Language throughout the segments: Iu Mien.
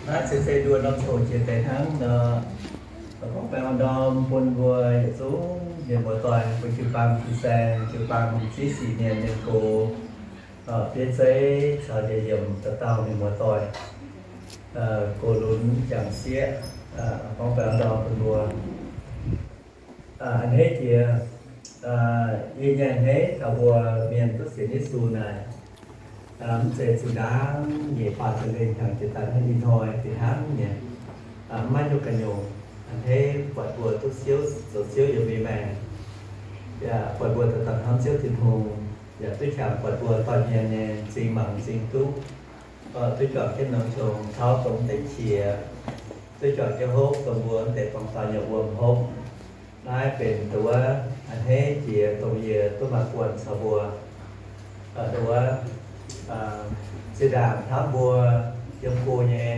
Naaiv se se nduoh norm ziangh hoc jiex deix hnangv nor, gorngv baengh orn ndorm bun mbuo yietc zungv mienh muoz-doic, mbuo jiu-baang fin-saeng, jiu-baang ziex sic mienh, mienh gox, bieiv zeiv caux njiec yiemc dauh dauh mienh muoz-doic, gox lunx jangc sieqv, gorngv baengh orn ndorm bun mbuo. A'hneiv jiex, yie nyei a'hneiv taux mbuo mienh duqv sienx Yesu naaic, mv zeiz zinh ndaangc nyeic faah ziepc lengh hnyangx jiex daaih hnangv ih hnoi fih hnangv nyei. Maiv nyungc ganh nyungc, a'hneiv buatc mbuo duqv siouv, zoux siouv yiem mbuo maengc, yaac buatc mbuo dauh dauh hnamv Ziouv Tin-Hungh, yaac duqv jangx buatc mbuo dorh hmien nyei m'zing mangc m'zing duqv, duqv juangc jienv norm qongx tauv dongh deix qiex, duqv juangc jienv hopv dongh mbuo deix dorngx dauh nyei wuom hopv. Naaiv benx nduov a'hneiv jiex dongh yie duqv maaih buonc caux mbuo, nduov zinh ndaangc hnamv mbuo yiem go nyei,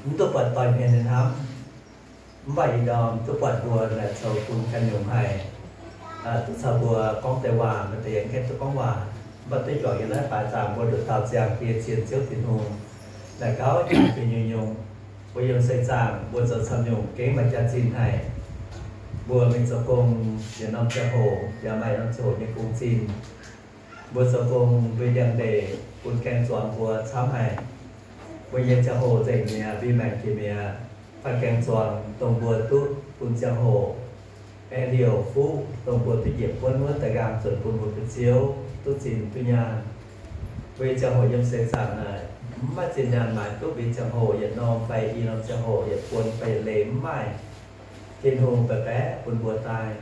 mv duqv buatc dorh hmien nyei hnamv. Mv baac ih ndorm duqv buatc mbuo naaic zoux bun ganh nyungc haic, duqv caux mbuo gorngv deix waac, maaih deix yaac mv gaengh duqv gorngv waac, mv baac duqv juangc yiem naaiv baaix zaangc mbuo nduqc dauh ziangh die zienh Ziouv Tin-Hungh naaic gauh jangx fih nyungc-nyungc. Mbuo yiem seix zaangc mbuo zoux camv nyungc gengh maaih jaax-zinh haic. Mbuo mingh zoux gong yietc norm ziangh hoc yaac maaih norm ziangh hoc nyei gong-zinh. Mbuo zoux gong mbuo ndiangx-ndeic bun gaeng-zuangx mbuo camv haic. Mbuo nyei ziangh hoc nzengc mi'aqv, mbuo maengc jiex mi'aqv. Fai gaeng-zuangx dongh mbuo duqv bun ziangh hoc aengx liouc fuqv dongh mbuo duqv njiec buonv wuov da'nqaang zuonc bun mbuo fu'ziouv duqv zinh duqv nyaanh. Mbuo nyei ziangh hoc yiem seix zaangc naaic mv maaih zinh nyaanh maaiz duqv mbuo nyei ziangh hoc yietc norm fai i norm ziangh hoc, yietc buonc fai yietc leiz mv maaih. Tin-Hungh baeqc baeqc bun mbuo daaih.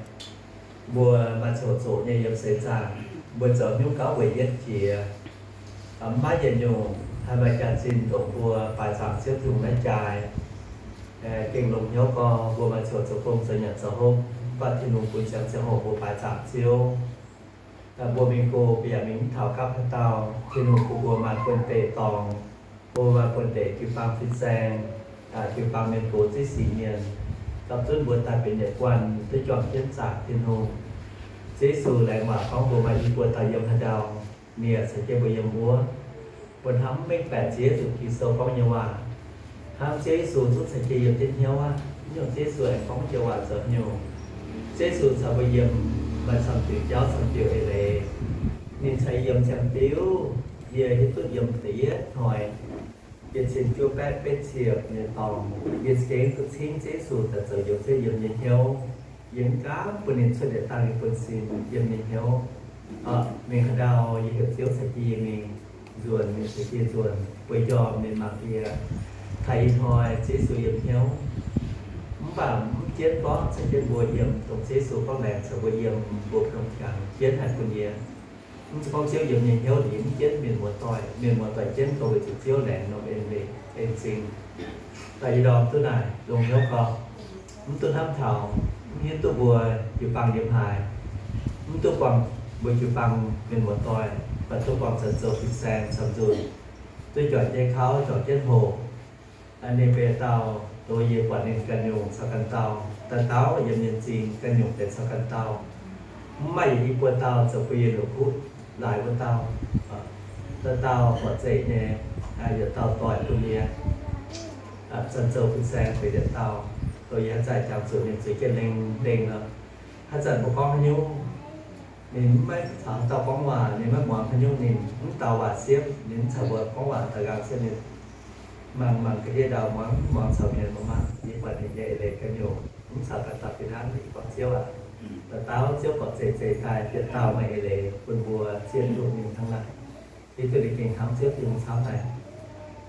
Mbuo maaih ziangh hoc zoqc nyei yiem seix zaangc, mbuo zoux hnyouv gauh weic yietv jiex. Mv maaih yietc nyungc haih maaih jaax-zinh ndongc mbuo baaix zaangc Ziouv Tin-Hungh naaiv jaaix. Gengh longc hnyouv gorngv mbuo maaih ziangh hoc zoux gong zoux nyanc zoux hopv, mv baac Tin-Hungh bun siang ziangh hoc mbuo baaix zaangc Ziouv. Mbuo mingh go mbuo yaac mingh mv taux gapv haaix dauh. Tin-Hungh bun mbuo maaih buonv-deic dorngx, bun mbuo maaih buonv-deic jiu-baang fin-saeng, jiu-baang mienh gox ziex sic mienh, gapv zunv mbuo daaih benx yietc guanh duqv juangc jienv zaangc Tin-Hungh. Ziouv Yesu laengz waac gorngv mbuo maaih i buo dauh yiem haaix ndau, ninh yaac caux jienv mbuo yiem wuov. Mbuo hnamv mv mengh baeqc Ziouv Yesu Giduc gorngv nyei waac. Hnamv Ziouv Yesu zungv caux jienv yiem jienv hnyouv aqv. Mv nyungc Ziouv Yesu aengx gorngv joux waac zoux haaix nyungc. Ziouv Yesu caux mbuo yiem maaih camv diuc jauv camv diuc eix leiz. Ninh caux yie yiem ziangh diuh, yie hiuv duqv yiem da'yietv hnoi, yie cin juov baeqv betv ciepc nyei dorngx, yie za'gengh duqv cingv Ziouv Yesu daaih zoux njoux Ziouv yiem nyei hnyouv. Yie mv gaamv bun ninh cuotv yietc dangh nyei buonv-sin yiem nyei hnyouv. Mingh haaix ndau yie heuc Ziouv caux jienv yie mingh, nzuonx ninh caux jienv nzuonx, mbuo njormh ninh mangc yie. Taux ih hnoi Ziouv Yesu yiem hnyouv. Mv baac mv jienv gorngv caux jienv mbuo yiem, dongh Ziouv Yesu gorngv laengz caux mbuo yiem, mbuo ganh jangx jienv haih bun yie. Mv zeiz gorngv Ziouv yiem nyei hnyouv liuz mv jienv mienh muoz-doic, mienh muoz-doic jienv gorngv weic zuqc Ziouv laengz norm en, en zingh. Daaih ih ndorm duqv naaic longc hnyouv gorngv, mv duqv hnamv taux, mv hiuv duqv mbuo jiu-baang yiem haaix, mv duqv buangh mbuo jiu-baang mienh muoz-doic, mv baac duqv buangh zanc zoux fin-saeng camv nzunc, duqv juangc jienv kauv juangc jienv hoqc. Ninh benx dauh dongh yie buatc ninh ganh nyungc caux ganh dauh, dauh dauh yiem yie m'zing ganh nyungc benx caux ganh dauh. Mv maaih yietc i buo dauh zoux bun yie longc kuv laaix wuov dauh. Dauh dauh buatc zeiv nyei, yietc dauh doic bun yie. Zanc zoux fin-saeng benx yietc dauh, dongh yie haaix zanc jangx zuqc ninh zueiz jienv lengh lengh nor. Haaix zanc mbuo gorngv haaix nyungc, ninh mv maiv caux haaix dauh gorngv waac, ninh maiv muangx haaix nyungc, ninh mv dau waac siepv, ninh mv caux mbuo gorngv waac daux nqaang siepv, ninh mangc mangc ga'ndiev ndau muangx mv muangx caux mienh mv maaih. Yie buatc ninh nyei eix leiz ganh nyungc, mv caux ganh dauh fih hnangv. Yie gorngv Ziouv aac, dauh dauh Ziouv gorqv zeiv zeiv daaih yietc dauh maaih eix leiz bun mbuo zieqv duqv ninh hnangv naaic. Yie duqv ninh gengh hnamv Ziouv Tin-Hungh camv haic.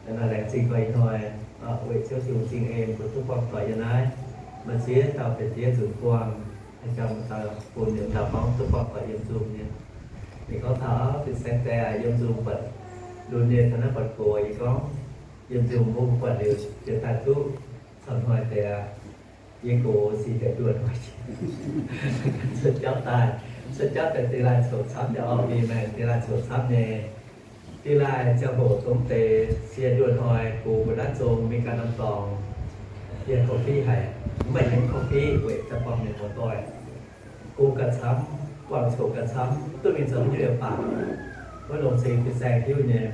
Naaiv laengz zingh gorx ih hnoi, weic Ziouv Tin-Hungh zingh en mbuo duqv buangh doic yiem naaiv. Maaih ziex dauh benx diev nzunc buangh, jangx dauh bun yiem dauh gorngv duqv buangh doic yiem nzung nyei. Ninh gorngv taux fin-saeng daaih yiem nzung buatc lunx nyei taux naaiv buatc gox. Yie gorngv yiem nzung mbuo buatc liuz jiex daaih duqv camv hnoi deix aqv. Yie gox sic daaih nduoh hnoi, cuotv jauv daaih, cuotv jauv daaih dingh laai coc camv nyei orqc, mingh maengc dingh laai coc camv nyei. Dingh laai ziangh hoc dongh deix sie nduoh hnoi gox mbuo naaiv zong mingh ganh norm dorngx, yie korv-fiqv haic, mv baac yie mv korv-fiqv weic daaih buangh mienh muoz-doic. Gox gauh camv, buangh coc gauh camv, duqv mingh zoux haaix nyungc yaac baac, maiv longc cing fin-saeng hiuv nyei.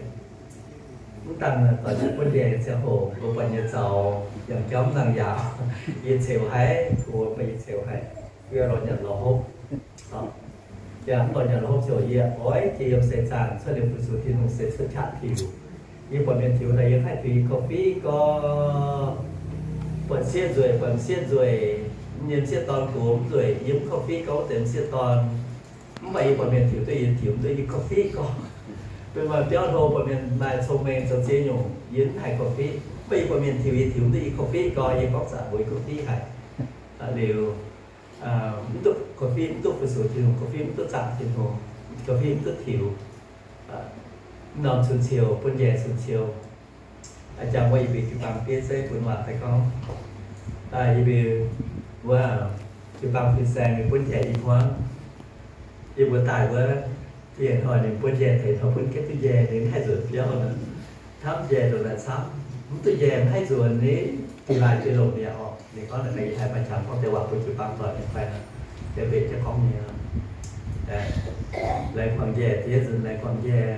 Mv dangh doic buonv njaeh ziangh hoc mbuo buatc nyei zaux yangh jauv mv nangc yaauc. Yie ceux haiz, mbuo mbuo yie ceux haiz, yie lorz nyanc lorz hopv. Yaac mv lorz nyanc lorz hopv ziouc yie oix jiex yiem seix zaangc cuotv liuz fu-sux Tin-Hungh se cuotv qaqv tiux. Yie buatc mienh tiux daaih yie haih tiux yie korv-fiqv gorx. Buatc sieqv nzueic, buatc m'sieqv nzueic, m'nyei m'sieqv dorn gox mv nzueic, yie mv korv-fiqv gorx wuov deix m'sieqv dorn. Mv baac yie buatc mienh tiux duqv yie tiux mv duqv yie korv-fiqv gorx. Bun maaih biauv hlo, buatc mienh maaih cong-mengh zoux ziex nyungc, yie mv haih korv-fiqv. Mv baac yie buatc mienh tiux yie tiux mv duqv yie korv-fiqv gorx, yie gorngv zanc mbuo yie korv-fiqv haic. Liuz, mv duqv korv-fiqv, mv duqv fu-sux Tin-Hungh, korv-fiqv mv duqv zaangc Tin-Hungh, korv-fiqv mv duqv tiux. Mv norm cun-ciou, buonv njaeh cun-ciou. Jangx wuov yie mbuo jiu-baang fiev zeiv bun waac daaih gorngv, yie mbuo wuov jiu-baang fin-saeng ninh buonv njaeh i hmuangv. Yie mbuo daaih wuov, yie hnoi ninh buonv njaeh taux hnoi buonv jienv duqv njaeh, ninh haih nzuonx biauv nor. Hnamv njaeh ndongc naaic camv, mv duqv njaeh mv haih nzuonx ni, gengh laaih jiex longc mi'aqv orqc. Ninh gorngv naaic, yie haih maaih qangx gorngv deix waac bun jiu-baang doic mienh fai nor, deix mbenc jienv gorngv nyei. Laengz guangc njaeh, diev nzunc laengz guangc njaeh,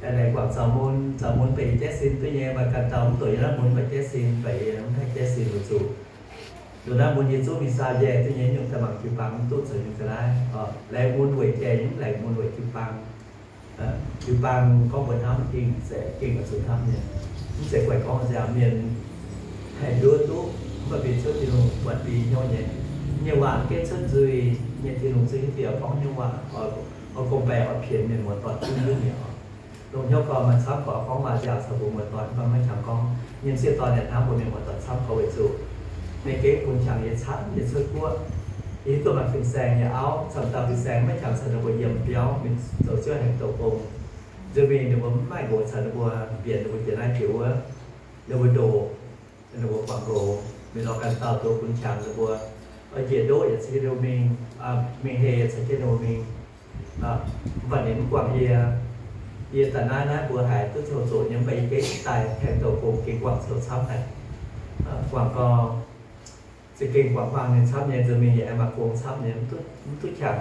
laengz guangc zaux mun. Zaux mun baac yie jaiv sin duqv nyei, maaih ganh dauh mv doqc yie naaiv mun baac jaiv sin, baac yie mv haih jaiv sin weic zuqc nduqc naaiv mun yie zungv mingh saau njaeh duqv nyei, nyungc daaih mangc jiu-baang mv duqv zoux nyungc ga'naaiv. Laengz mun weic njaeh, mv laengz mun weic jiu-baang. Jiu-baang gorngv mbuo hnamv gengh zeiz, gengh oix zuqc hnamv nyei. Mv zeiz guaix gorngv nziaaux mienh haih nduov duqv, mv baac benx cuotv Tin-Hungh buatc ding hnyouv nyei. Nyei waac gengh cuotv nzuih nyei, Tin-Hungh zungv hiuv duqv gorngv nyei waac, oix gong-baengx oix pienx mienh muoz-doic zungv hiuv nyei oc. Longc hnyouv gorngv maaih camv gorx gorngv waac nziaaux caux mbuo muoz-doic, mv baac maiv qangx gorngv nyei m'sieqv dorn yaac hnamv mbuo mienh muoz-doic camv gorx weic zuqc ninh gengh bun qangx yie camv yie cuotv guoqv. Yie hiuv duqv maaih fin-saeng nyei auv, camv dauh fin-saeng maiv qangx caux ninh mbuo yiem biauv mingh zoux ziouv haengx douh gong. Nzunc mingh ninh mbuo mv maaih nqox caux ninh mbuo mbienc ninh mbuo jiex naaiv jiex wuov, ninh mbuo ndoqc, ninh mbuo guangc nqox mingh lorz ganh dauh ndoqc bun qangx ninh mbuo. Oix njiec ndoqv yaac caux jienv ninh mbuo mingh, mingh heh yaac caux jienv ninh mbuo mingh. Mv baac ninh mv guangc yie. Yie daaih naaiv naaiv mbuo haiz duqv coux zoqc nyei, mv baac yie gengh daaih haengx douh gong gengh guangc coux camv haic. Guangc gau, za'gengh guangc huaang ninh camv nyei, nzunc mingh yaac aengx maaih gong camv nyei, mv duqv qangx.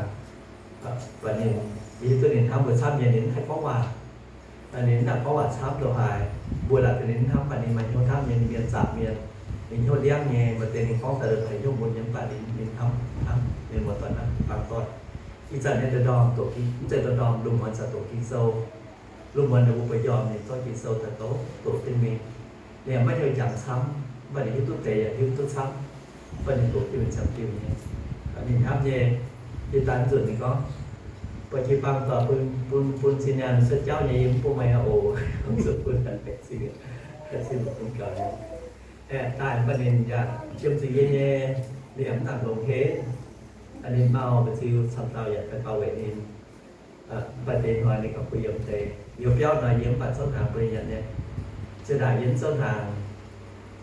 Baac ninh, yie hiuv duqv ninh hnamv mbuo camv nyei, ninh mv haih gorngv waac. Ninh mv nangc gorngv waac camv ndongc haaix, mbuo laatc deix ninh mv hnamv, baac ninh maaih hnyouv hnamv nyei, ninh mienh zaangc mienh, ninh hnyouv ndiangv nyei, maaih deix ninh gorngv daaih la'haiz hnyouv mun nyei, mv baac ninh, ninh hnamv, hnamv mienh muoz-doic, hnamv jiu-baang doic. Ih zanc nyei da'ndorngh doqc, mv zeiz da'ndorngh, lungh muonz zanc doqc Ging-Sou. Lungh muonz ninh mbuo mbuox njormh ninh zorqv Ging-Sou daaih doqc, doqc duqv mingh. Ninh yaac maiv hnyouv jangx camv, mv baac ninh hiuv duqv deix yaac hiuv duqv camv. Mv baac ninh doqc jienv mingh ziangh diuh nyei. Ninh hnamv nyei, yie daaih mv nzunc ninh gorngv, buatc jiu-baang doic bun, bun, bun zinh nyaanh cuotv jauv nyei, yie mv bun meih oc. Mv zuqc bun, zinh, zinh bun gaux nyei. Daaih mv baac ninh yaac qiemx zuqc yie nyei, ninh yaac mv nangc longx henv. Ninh mau mbu'ziex camv dauh yaac daaih gauh weic ninh. Mv baac deix hnoi ninh gauh kuh yiem deix. Youz biauv hnoi yie mv baac zouv hnaangx bun ninh nyanc nyei. Zinh ndaangc yie mv zouv hnaangx,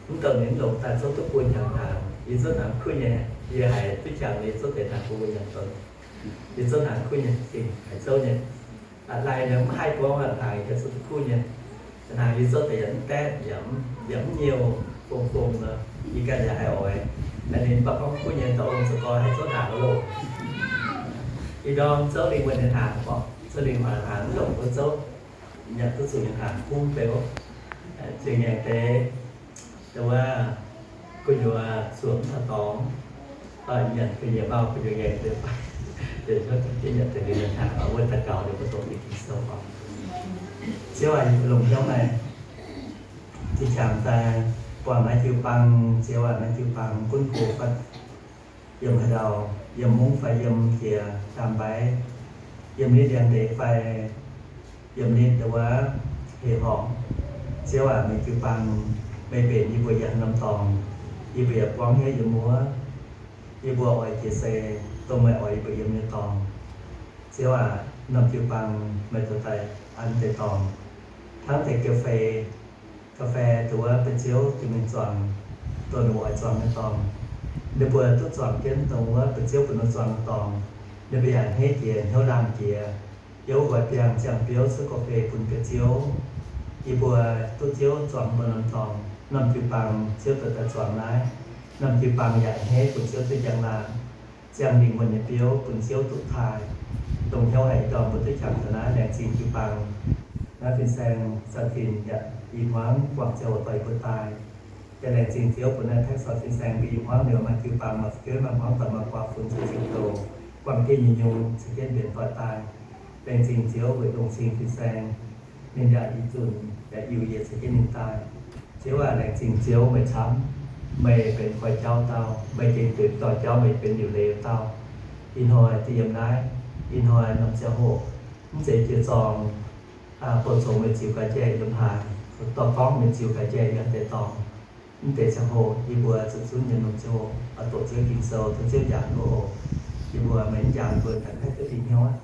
mv douh ninh mv longx daaih zouv duqv buo hnyangx hnaangx. Yie zouv hnaangx kuv nyei, yie haiz duqv jangx yie zouv deix hnaangx bun mbuo nyanc donx. Yie zouv hnaangx kuv nyei, gengh haiz zouv nyei. Lai nor mv haih gorngv hnaangx yie zouv duqv kuv nyei. Hnaangx yie zouv deix yaac mv daetv, yaac mv, yaac mv nyouh, fong-fong nor, yie ganh yaac haih oix. Ninh mv baac gorngv kuv nyei, dauh ong za'gengh haih zouv hnaangx loh. Ih ndorm zouv lingh wuonh nyei hnaangx orqc, zouv lingh wuonh hnaangx mv longc wuov zouv, nyanc duqv zuqc nyei hnaangx kuv beu. Zinh nyei deix, wuov gu'nyuoz zuoqc mv taux dorngx, nyanc ga'nyiec mau gu'nyuoz ngaengc deix fai, deix cuotv jienv nyanc deix lingh wuonh hnaangx, wuov daaih gaux liuz mbuo dongh deix Ging-Sou oc. Ziouv aac, yie mbuo longc hnyouv naaiv zinh qangx daaih buangh naaiv jiu-baang. Ziouv aac, naaiv jiu-baang gunv go fatv, yiem haaix ndau, yiem mungv fai yiem jiex ndaam-mbaiv, yiem nitv ndiangx-ndeic fai yiem nitv wuov heh horngc. Ziouv aac, meih jiu-baang, meih mbenc yie mbuo yangh norm dorngx, yie mbuo yaac buangv hnyouv yiem wuov. Yie mbuo oix jiex se dongh meih oix yie mbuo yiem nyei dorngx. Ziouv aac, norm jiu-baang meih dorh daaih an deix dorngx, hnangv deix ga'fei, ga'fei dongh wuov ba'ziouv jiex mingh zuangx, dongh ninh mbuo oix zuangx nyei dorngx. Ninh mbuo duqv zuangx jienv dongh wuov ba'ziouv bun ninh zuangx nyei dorngx, ninh mbuo yaac a'hneiv jiex, hnyouv laangh jiex, yiem wuov nqoi biangh ziangh biouv cuotv ga'fei bun ba'ziouv. Yie mbuo duqv Ziouv zuangx mbuo norm dorngx, norm jiu-baang Ziouv dorh daaih zuangx naaiv. Norm jiu-baang yaac a'hneiv bun Ziouv duqv njang laangh, ziangh lingh wuonh nyei biouv bun Ziouv duqv taaih. Dongh hnyouv haic ih ndorm mbuo duqv qangx taux naaiv, laengz zingh jiu-baang. Naaiv fin-saeng zanc fih yaac i hmuangv guangc ziangh hoc doix mbuo daaih. Yaac laengz zingh Ziouv bun naaiv taaix sorc fin-saeng mbuo i hmuangv liuz maaih jiu-baang, maaih za'gengh maaih hmuangv doic, maaih guaax funx caux ziangh hoc, guangc jienv nyei nyungc caux jienv mbienx doic daaih. Laengz zingh Ziouv weic longc cing fin-saeng, ninh yaac i zunc yaac Iu-Mienh caux jienv ninh daaih. Ziouv aac, laengz zingh Ziouv meih camv. Meih benx Koiv-Jauv Dauh, meih gengh benx Doic-Jauv, meih benx liuc leiz dauh. Ih hnoi da'yiem naaiv, ih hnoi norm ziangh hoc, mv zeiz jiex zorngh, bou zongx meih ziux ga'nyiec yiem haaix, dorh gorngv meih ziux ga'nyiec yiem deix dorngx. Mv deix ziangh hoc yie mbuo zuqc zunv nyei norm ziangh hoc oix doqc Ziouv Ging-Sou, tov Ziouv njaaux mbuo oc. Yie mbuo meih mv njaaux mbuo ganh haih duqv dingc hnyouv aqv.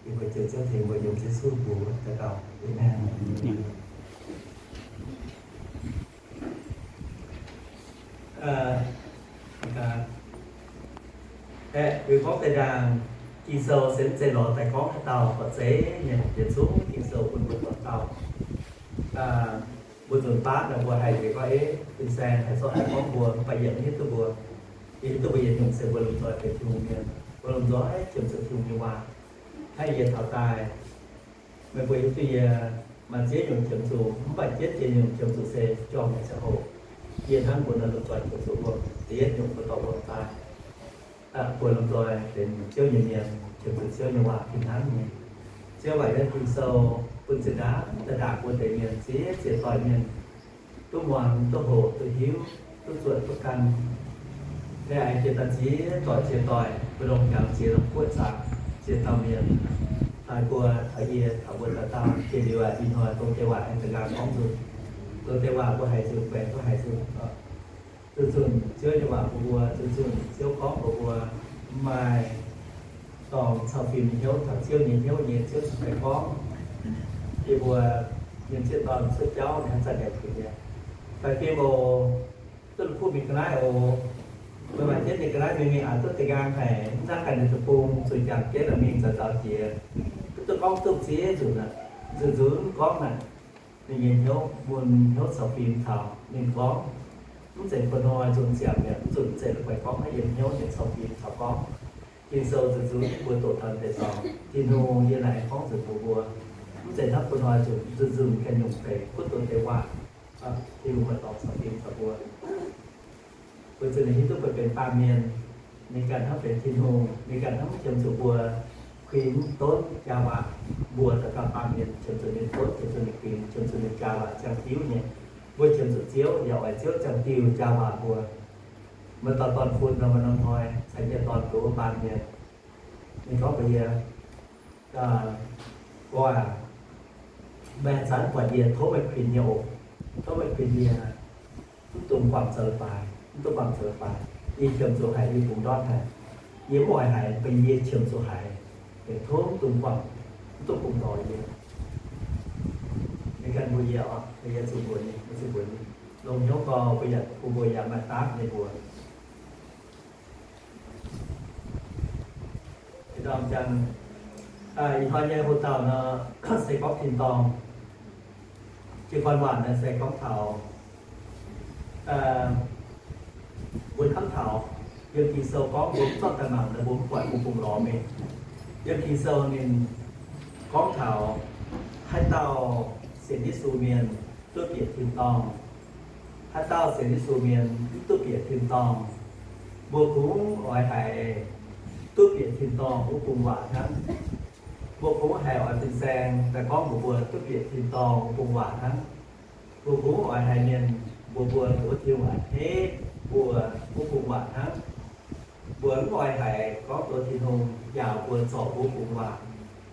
Yie mbuo jiex Ziouv tengx mbuo yiem Yesu mbuox daux gaux. Aamen. Aeqv, gorngv deix ndaangc, Ging-Sou se mv zeiz lorz daaih gorngv haaix dauh gorqv-zeiv nyei, yietc zungv Ging-Sou bun mbuo buatc dauh. Mbuo nzunc baav naaic mbuo haih nziex gorngv, ei, fin-saeng haih zorqv daaih gorngv mbuo, mv baac yie mv hiuv duqv mbuo. Yie hiuv duqv mbuo yietc nyungc se mbuo lomh nzoih benx Tin-Hungh mienh, mbuo lomh nzoih qiemx zuqc Tin-Hungh nyei waac. Hnangv yie taux daaih, meih mbuo hiuv duqv yie maaih ziex nyungc qiemx zuqc, mv baac ziex jiex nyungc qiemx zuqc se jorm nyei ziangh hoc. Yie hnangv mbuo nor lomh nzoih qiemx zuqc wuom, da'yietv nyungc mbuo dorh wuom daaih. Mbuo lomh nzoih benx Ziouv nyei mienh, qiemx zuqc Ziouv nyei waac fih hnangv nyei. Ziouv waac yiem Ging-Sou bun zinh ndaangc daaih ndaangc mbuo deix mienh ziex ziex doic mienh duqv muangx, duqv hoqc, duqv hiuv, duqv zuotc, duqv gan. Yaac jiex daaih ziex doic ziex doic, mbuo longc jangx ziex norm guoqv zaangc, ziex dauh mienh, taux mbuo, taux yie, taux mbuo dauh dauh jiex liuz aqv. Ih hnoi dongh deix waac aengx da'nqaang gorngv nzunc, dongh deix waac mbuo haiz nzunc, mbuo aengx duqv haiz nzunc. Zuqc zunh Ziouv nyei waac bun mbuo, zuqc zunh Ziouv gorngv bun mbuo, maaih dorngx cau fim nyei hnyouv taux Ziouv nyei hnyouv nyei, Ziouv cingx daaih gorngv. Yie mbuo mienh zieqv dorn cuotv jauv nyei, hnangv zanc yaac kuinx nyei. Fai fim oc, duqv la'kuqv mingh ga'naaiv oc. Meih maaih jienv ninh ga'naaiv mingh, mingh aqc duqv da'nqaang haic, mv hnangv ganh ninh deic-bung zuqc jangx jienv la'mingh zaux nzaux jiex. Duqv duqv gorngv duqv ziex nzunc aqv, nzunc nzunc gorngv naaic. Ninh nyei hnyouv mun hnyouv caux fim taux ninh gorngv, mv zeiz bun hnoi nzunc ziangx mi'aqv, mv nzunc mv zeiz la'guaih gorngv naaiv yiem hnyouv nyei caux fim taux gorngv. Ging-Sou nzunc nzunc mbuo doqc taux deix dorngx, Tin-Hungh yie naaic gorngv nzunc mbuox mbuo, mv zeiz hnangv bun hnoi nzunc nzunc nzunc ganh nyungc deix kuv doqc deix waac. Tin-Hungh maaih dorngx caux fim taux mbuo. Weic zuqc ninh hiuv duqv mbuo benx baamh mienh, ninh ganh hnangv benx Tin-Hungh, ninh ganh hnangv qiemx zuqc mbuo kuinx donv jaa waac. Mbuo daux gaux baamh mienh qiemx zuqc ninh donv, qiemx zuqc ninh kuinx, qiemx zuqc ninh jaa waac ziangh diuv nyei. Mbuo qiemx zuqc Ziouv yaac oix Ziouv ziangh diuh jaa waac mbuo. Maaih dauh dorn-fun nor, maaih norm hnoi caux yie dorn nduov baamh mienh. Ninh gorngv mbuox yie, Gorx aac, meih zanc buatc yie, tov meih kuinx yie oc. Tov meih kuinx yie. Mv dungx guangc zoux leiz-baaix, mv dungx guangc zoux leiz-baaix. Yie qiemx zuqc haiz yie bungx ndortv haic. Yie mv oix haiz, mv baac yie qiemx zuqc haiz. Tov mv dungx guangc, mv dungx bungx dorh yie. Ninh ganh mbuox yie oc, yie zuqc mbuox ninh, mbuo zuqc mbuox ninh. Longx hnyouv gorx, mbuo yaac bun mbuo yaac maaih dapv nyei mbuox. Ih hnoi nyei hoc dauh nor, se gorngv tin-dorngh. Jiu gorn waac naaiv se gorngv taux, mbuo hnamv taux yiem Ging-Sou gorngv mbuo zorqv daaih mangc nor, mbuo mv buatc, mbuo bungx lorz mingh. Yiem Ging-Sou ninh gorngv taux haaix dauh sienx Yesu mienh duqv bieqc tin-dorngh, haaix dauh sienx Yesu mienh mv duqv bieqc tin-dorngh. Mbuo kungx oix haiz duqv bieqc tin-dorngh wuov bungx waac hnangv. Mbuo kungx haiz oix fin-saeng daaih gorngv mbuox mbuo duqv bieqc tin-dorngh wuov bungx waac hnangv. Mbuo kungx oix haiz mienh mbuox mbuo doqc Tin-Hungh a'hneiv mbuo wuov bungx waac hnangv. Mbuo mv oix haiz gorngv doqc Tin-Hungh njaaux mbuo zorc wuov bungx waac.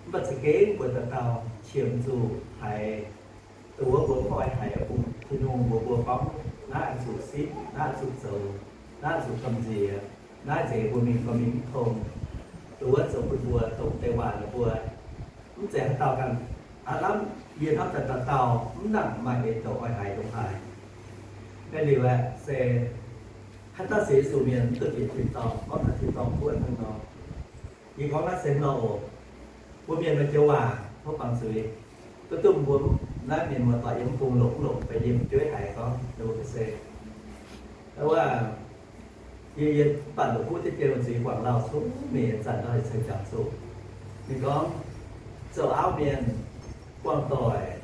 Mv baac za'gengh mbuo dauh dauh qiemx zuqc haiz dongh wuov mbuo mv oix haiz bungx Tin-Hungh mbuox mbuo gorngv, naaiv oix zuqc sipv, naaiv oix zuqc zoux, naaiv oix zuqc gamh nziex, naaiv nzeix mbuo mingh gauh mingh mv tong. Dongh wuov zoux bun mbuo dongh deix waac ninh mbuo mv zeiz haaix dauh ganh. Aav lamh yie hnamv daaih dauh dauh mv nangc maaih eix douc oix haiz ndongc haaix. Naaiv liuz aeqv, se haaix dauh sienx Yesu mienh mv duqv bieqc tin-dorngh, gorngv taux tin-dorngh guoqv hnangv nor. Yie gorngv naaiv se nor oc. Mbuo mienh maaih joux waac tov bangc zuiz. Duqv duqv mbuo naaiv mienh muoz-doic yiem mv bung longc mv longc, fai yiem jueiv haiz gorngv ninh mbuo ga'sie. Wuov, yie, yie mv baac longc huv deix jien wuonh zuiz guangc lauh congx mingh, zanc nor ceix jangx zuqc. Ninh gorngv, zoux auv mienh buangh doic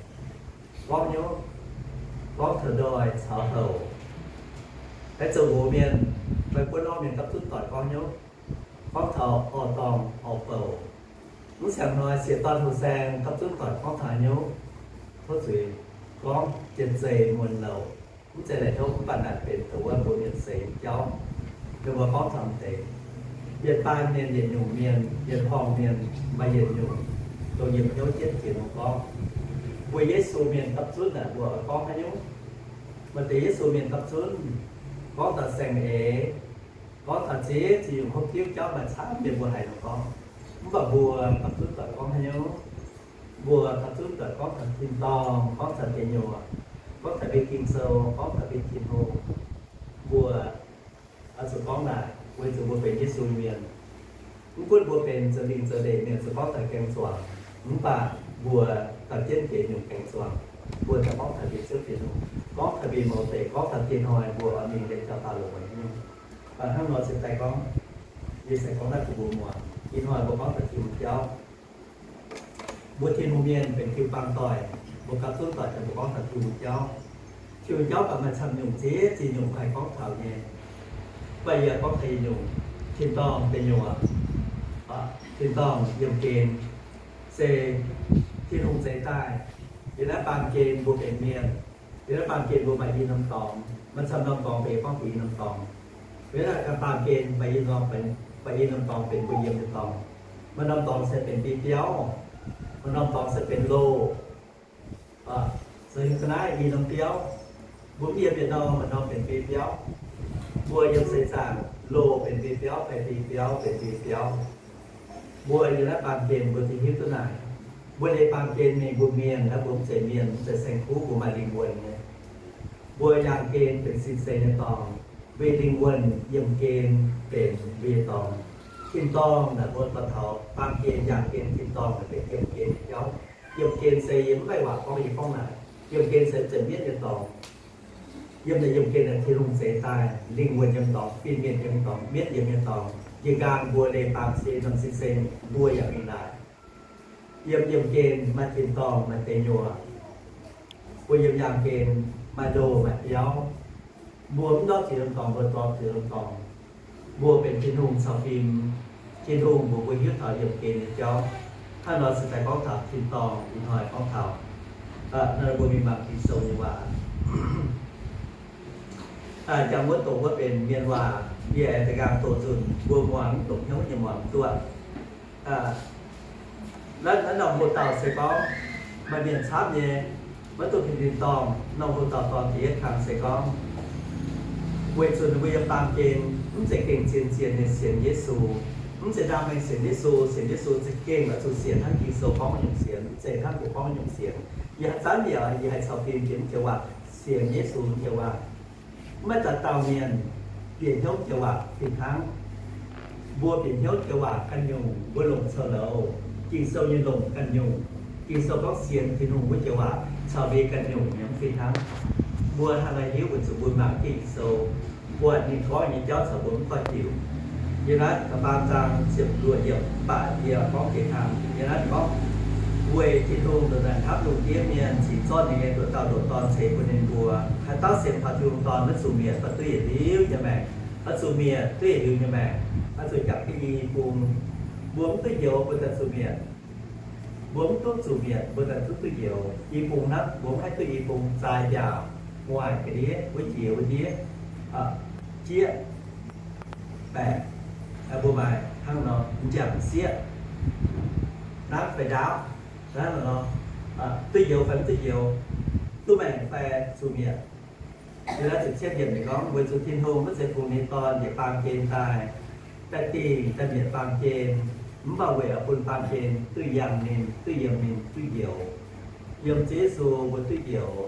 gorngv hnyouv, gorngv taux ndoih caux houc. Haaix zanc mbuox mienh, fai buonv norm mienh gapv zunv doic gorngv hnyouv, gorngv taux orv-dorngh orv-bouc. Mv siangx hnoi sieqv dorn houh saeng gapv zunv doic gorngv taux hnyouv, tov zuiz gorngv jien zeiz muonc louc. Mv zeiz laaic tov mv baac naaic benx dongh wuov mbuo mienh seix nyei jauv. Ninh mbuo gorngv taux deix, yietc baamh mienh, yietc nyungc mienh, yietc horngh mienh maaih yietc nyungc dongh yiem hnyouv jienv jiex mbuo gorngv. Mbuo Yesu mienh gapv zunv naaic mbuo oix gorngv haaix nyungc? Maaih deix Yesu mienh gapv zunv gorngv taux saeng-eix, gorngv taux ziex ziex nyungc hopv diuv jauv maaih camv mienh mbuo haiz nor gorngv. Mv baac mbuo gapv zunv doic gorngv haaix nyungc? Mbuo gapv zunv doic gorngv taux tin-dorngh, gorngv taux deic nyuoqc, gorngv taux mbuo Ging-Sou, gorngv taux mbuo Tin-Hungh. Mbuo oix zuqc gorngv naaic weic zuqc mbuo benx Yesu mienh. Mv gunv mbuo benx zoux lingh zoux ndeic mienh zuqc gorngv taux gaeng-zuangx, mv baac mbuo gauh jienv jiex nyungc gaeng-zuangx. Mbuo daaih gorngv taux mbuo Ziouv Tin-Hungh, gorngv taux mbuo mouz deic, gorngv taux diex hnoi mbuo oix mingh liepc jauv daaih longc haaix nyungc. Baac hnangv nor se daaih gorngv, yie se gorngv naaiv bun mbuo muangx. Ih hnoi mbuo gorngv taux Tin-Hungh jauv. Mbuo Tin-Hungh mienh benx jiu-baang doic, mbuo gapv zunv doic daaih mbuo gorngv taux Tin-Hungh jauv. Tin-Hungh jauv baac maaih camv nyungc ziex ziex nyungc haih gorngv taux nyei. Mv baac yie gorngv taux yietc nyungc, tin-dorngh deic nyuoqc, tin-dorngh yiemh gen, se Tin-Hungh zeix daaih. Yiem naaiv baamh gen mbuo benx mienh, yiem naaiv baamh gen mbuo maaih i norm dorngx, maaih camv norm dorngx benx gorngv benx i norm dorngx. Yiem naaiv baamh gen maaih i norm, maaih i norm dorngx benx mbuo yiem nyei dorngx. Maaih norm dorngx se benx biei biauv, maaih norm dorngx se benx loh. Zoux nyei ga'naaiv i norm biauv. Mbuo mv yiem yietc norm, maaih norm benx biei biauv. Mbuo yiem seix zaangc loh benx biei biauv fai biei biauv benx biei biauv. Mbuo yiem naaiv baamh gen mbuo za'hiuv duqv naaic. Mbuo liuz baamh gen mingh mbuo mienh, naaiv mbuo mv zeiz mienh, mv zeiz saeng-kuv, mbuo maaih lingh wuonh nyei. Mbuo yaangh gen benx sin-seix nyei dorngx, mbuo lingh wuonh yiemh gen benx mbuo nyei dorngx. Tin-dorngh naaic mbuo dorh taux baamh gen yaangh gen tin-dorngh naaic benx yiemh gen nyei jauv. Yiemh gen se yie mv haih waac gorngv, yie gorngv naaic, yiemh gen se mv zeiz mienv nyei dorngx. Yiem naaic yiemh gen naaic Tin-Hungh zeix daaih, lingh wuonh yiem dorngx, fin-mienh yiem dorngx, mienv yiem nyei dorngx. Njiec nqaang mbuo leiz baamh se norm sin-seix mbuo yaac mingh naaic. Yiem yiemh gen maaih tin-dorngh maaih deic nyuoqc. Mbuo yiem yaangh gen maaih loh maaih biauv. Mbuo mv ndortv zuqc yiem dorngx, mbuo ndortv zuqc yiem dorngx. Mbuo benx Tin-Hungh caux fim. Tin-Hungh mbuox mbuo hiuv taux yiemh gen nyei jauv. Hnangv nor se daaih gorngv taux tin-dorngh, ih hnoi gorngv taux, naaiv mbuo mingh mangc Ging-Sou nyei waac. Jangx wuov doqc wuov benx mienh waac, yie aengx da'nqaang doqc nzunc, mbuo muangx mv longc hnyouv nyei muangx duqv. Naaiv norm hoc dauh se gorngv maaih mienh camv nyei, maiv duqv fin-dorngh. Norm hoc dauh dorn da'yietv kang se gorngv, weic zuqc ninh mbuo yiem baamh gen mv zeiz gengh zien-zien nyei sienx Yesu, mv zeiz ndaam mengh sienx Yesu. Sienx Yesu za'gengh oix zuqc sienx hnangv Ging-Sou gorngv nyungc sienx, mv zeiz hnangv mbuo gorngv nyungc sienx. Yie haaix zanc yaac yie haih caux fim jiex mv joux waac, sienx Yesu mv joux waac. Maiv dauh dauh mienh bieqc hnyouv joux waac fih hnangv. Mbuo bieqc hnyouv joux waac ganh nyungc, mbuo longc coux louz. Ging-Sou nyei longc ganh nyungc. Ging-Sou gorngv sienx Tin-Hungh wuov joux waac caux mbuo ganh nyungc nyei mv fih hnangv. Mbuo hnangv naaiv hiuv weic zuqc mbuo mangc Ging-Sou, buatc ninh gorngv nyei jauv caux mbuo mv goiv diuc. Yiem naaiv da'faam zaang ziepc luoqc yiemc, mv baac yie gorngv jiex kang. Yiem naaiv gorngv, weic Tin-Hungh ndongc naaic hnamv lungh ndiev mienh, cingx zorqv ninh nyei nduqc dauh nduqc Dorn ceix bun ninh mbuo. Haaix dauh sienx taux Tin-Hungh Dorn maiv zuqc mietc, mv baac duqv yietc liuz nyei maengc. Maiv zuqc mietc, duqv yietc liuz nyei maengc. Maiv zuqc jangx jienv i bung. Mbuo mv duqv njoux, mbuo daaih zuqc mietc. Mbuo mv duqv zuqc mietc, mbuo daaih duqv duqv njoux. I bung hnangv, mbuo mv haih duqv i bung, zaaix mbiaauc, gu'nguaaic ga'ndiev, wuov jiex wuov ndiev, jieqv, baeqc, mbuo maaih hnangv nor, m'jangc sieqv, hnangv fai ndaauv, hnangv nor, duqv njoux fai mv duqv njoux, duqv maengc fai zuqc mietc. Yiem naaiv ziepc cietv yiemc ninh gorngv, weic zuqc Tin-Hungh maiv zeiz fungx ninh nyei Dorn njiec baamh gen daaih, daaih dingh daaih mietc baamh gen, mv baac weic oix bun baamh gen duqv yangh ninh, duqv yiem ninh, duqv njoux. Yiem Ziouv Yesu mbuo duqv njoux.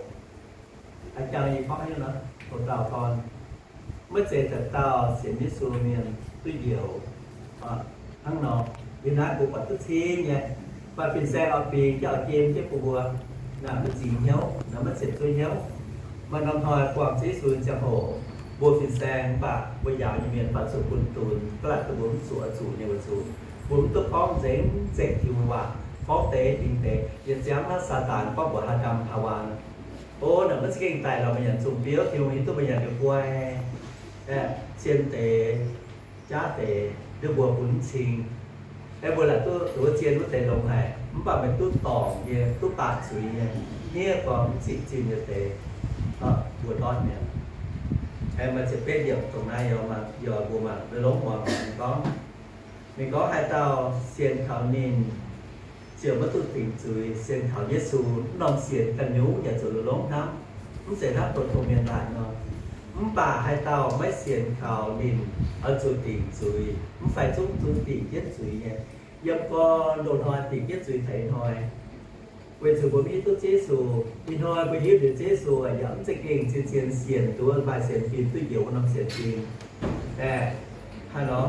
A'jang yie gorngv haaix nyungc nor, hoc dauh dorn, maiv zeiz dauh dauh sienx Yesu mienh duqv njoux. Hnangv nor, yiem naaiv mbuo buatc duqv cing nyei, mv baac fin-saeng oix bingx jienv oix gem jienv bun mbuo, naaic maiv zingx hnyouv, naaic maiv ziepc zuoqv hnyouv. Maaih norm hnoi buangh Ziouv Yesu nyei ziangh hoc, mbuo fin-saeng mv baac mbuo njaaux nyei mienh mv baac zuqc bun dunx, ga'naaiv dongh mbuo mv zuqc oix zuqc nyei weic zuqc mbuo mv duqv gorngv nzengc nzengc Tin-Hungh waac, gorngv deix dingx deix. Yietc ziangx naaiv Saadaan gorngv mbuox Haa^ndam Haawaa, O, naaic maiv za'gengh daic lorqc, meih nyanc zungh biouv, Tin-Hungh hiuv duqv meih nyanc liuz guai, cien deix, jaav deix, ndutv mbuo bun mv cing. Aeqv, mbuo laaic duqv duqv zien wuov deix longx haic, mv baac meih duqv dorngc nyei, duqv baamh zuiz nyei, hniev gorngv mv ziqc zinh nyei deix, mbuo ndortv mi'aqv. Aeqv, maaih ziepc betv yiemc dongh naaiv yaac mbuo mangc longx muangx ninh gorngv, ninh gorngv haaix dauh sienx kaux ninh ziouc maiv duqv dingc zuiz. Sienx kaux Yesu, mv norm sienx ganh nyungc yaac zuqc longx hnamv, mv zeiz hnangv doz tongx mienh laanh nor. Mv baac haaix dauh maiv sienx kaux ninh oix zuqc dingc zuiz, mv fai zungv zuqc dingc jienv zuiz nyei. Yiem gorn loz-hnoi dingc jienv zuiz taux ih hnoi. Weic zuqc mbuo mv hiuv duqv Yesu. Ih hnoi mbuo hiuv liuz Yesu yaac mv za'gengh zien-zien sienx duqv maaih sienx fim duqv njoux wuov norm sienx fim. Aeqv, haaix nor,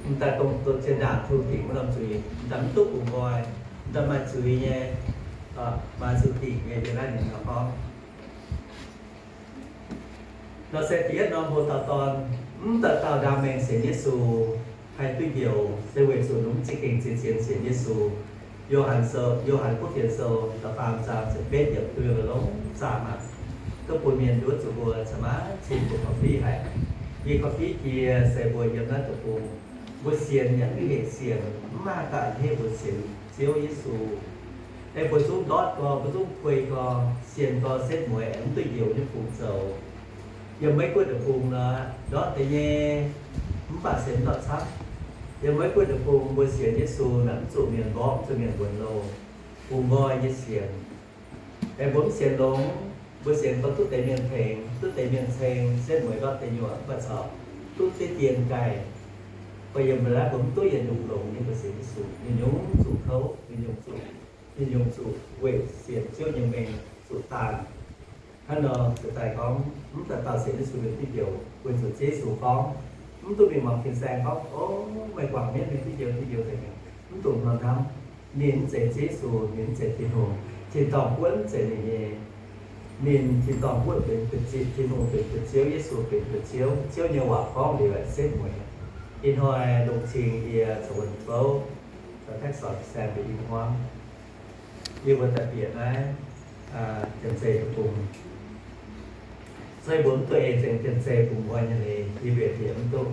m'daaih dongh doz zien ndaangc tungh dingc wuov norm zuiz, m'daaih mv duqv bungx nqoi, m'daaih maaih zuiz nyei, maaih zuqc dingc nyei, yie naaiv ninh nor gorngv. Nor se da'yietv norm hlo dauh dorn, mv dauh dauh ndaam maengx sienx Yesu haih duqv njoux, se weic zuqc ninh mv za'gengh zien-zien sienx Yesu. Yo^han Sou, Yo^han Guoqv Fienx Sou da'faam zaang ziepc betv yiemc duih longx zaah maah, duqv bun mienh nduov zuqc mbuo cin-maanc cin bun korv-fiqv haic. Yie korv-fiqv jiex se mbuo yiem naaiv deic-bung, mbuo sienx yaac mv heic sienx, mv maaih dauh a'hneiv mbuo sienx Ziouv Yesu. Aeqv, mbuo zungv ndortv gau, mbuo zungv kuei gau, sienx gau, setv mueiz aengx mv duqv njoux nyei fungc zoux. Yiem Meiv Guoqv deic-bung nor, ndortv deix nyei, mv baac sienx ndortv camv. Yiem Meiv Guoqv deic-bung mbuo sienx Yesu naaic mv zuqc mienh mborqv, mv zuqc mienh wuonx loh, bungx nqoi nyei sienx. Aengx mbuo mv sienx longx, mbuo sienx gau duqv deix mienh tengx, duqv deix mienh ceng, setv mueiz ndortv deix nyuoqc, mv baac corc duqv deix dien gaaih. Mv baac yiem mbuo naaiv mbuo mv duqv yietc nyungc longx nyei mbuo sienx Yesu, nyungc-nyungc zuqc kouv, nyungc-nyungc zuqc, nyungc-nyungc zuqc weic sienx Ziouv nyei mengh zuqc daanh. Hnangv nor ziouc daaih gorngv mv dauh dauh sienx Yesu mingh duqv njoux, weic zuqc Ziouv Yesu gorngv, mv duqv mingh muangx fin-saeng gorngv, O, meih guangc mienv mingh duqv njoux, duqv njoux nzengc. Mv dungx hnangv hnamv. Ninh mv zeiz Ziouv Yesu, ninh mv zeiz Tin-Hungh. Tin-dorngh Guoqv mv zeiz ninh nyei. Ninh, Tin-dorngh Guoqv benx buoz-zipv, Tin-Hungh benx buoz-ziouv, Yesu benx buoz-ziouv. Ziouv nyei waac gorngv liuz aeqv, setv mueiz. Ih hnoi lungh cing yie caux wuonh bouv, caux Taekv Sorc saeng mbuo i hmuangv. Yie mbuo daaih bieqc naaiv Janx-Zei deic-bung. Se mbuo mv duqv ei nzengc Janx-Zei bungx nqoi nyei leiz, yie mbuo bieqc mv duqv.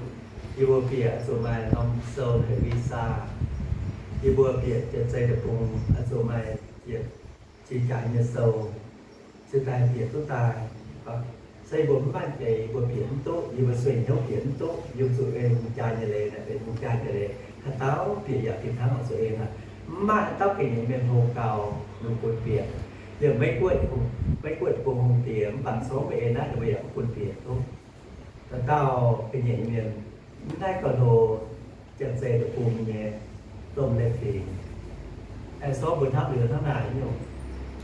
Yie mbuo bieqc zuqc maaih norm sou heuc visa. Yie mbuo bieqc Janx-Zei deic-bung zuqc maaih bieqc jiex jaax nyei sou, ziouc daaih bieqc duqv daaih. Se yie mbuo mv maaih deix, yie mbuo bieqc mv duqv, yie mbuo sueih hnyouv bieqc mv duqv, yie mbuo zuqc ei hungh jaa nyei leiz, naaiv benx hungh jaa nyei leiz. Haaix dauh bieqc yaac fih hnangv oix zuqc ei naaic. Mv maaih haaix dauh ga'nyiec mienh hlo gau, ninh mbuo bieqc. Liemh Meiv Guoqv, Meiv Guoqv deic-bung hungh diex mv baac sorng mbuo ei naaiv, ninh mbuo yaac mv bun bieqc duqv. Dauh dauh ga'nyiec mienh mv naaiv gauh hlo, Janx-Zei deic-bung nyei domh leiz fingx. Aengx sorng mbuo hnamv liuz hnangv naaic nyungc,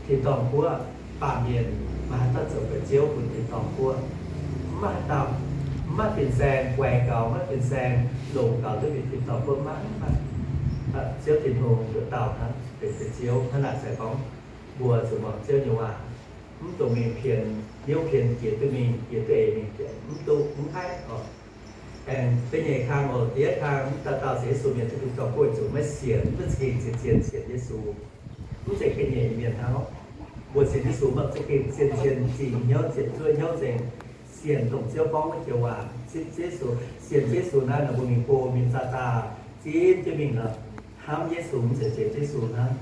Tin-dorngh Guoqv baamh mienh maaih haaix dauh zoux buoz-ziouv bun Tin-dorngh Guoqv? Mv maaih haaix dauh. Mv maaih fin-saeng guaix gaux, mv maaih fin-saeng longc gaux duqv bieqc Tin-dorngh Guoqv, mv maaih, mv maaih. Ziouv Tin-Hungh nduqc dauh hnangv benx buoz-ziouv. Hnangv naaic se gorngv mbuo zuqc muangx Ziouv nyei waac, mv dungx mingh pien hnyouv pien jiex duqv mingh, jiex duqv eix mingh, mv duqv, mv haih oc. Aengx da'nyeic kang oc, da'yietv kang, mv dauh dauh sienx Yesu mienh duqv Tin-dorngh Guoqv weic zuqc maiv sienx, mv za'gengh zien-zien sienx Yesu. Mv zeiz ga'nyiec mienh hnangv. Mbuo sienx Yesu maiv za'gengh zien-zien zingh hnyouv, ziepc zuoqv hnyouv nzengc, sienx dongh Ziouv gorngv wuov joux waac, zipv Ziouv Yesu, sienx Ziouv Yesu naaiv nor mbuo mingh go mingh zaah zaah, zipv jienv mingh nor, hnamv Yesu mv zeiz sienx Yesu hnangv.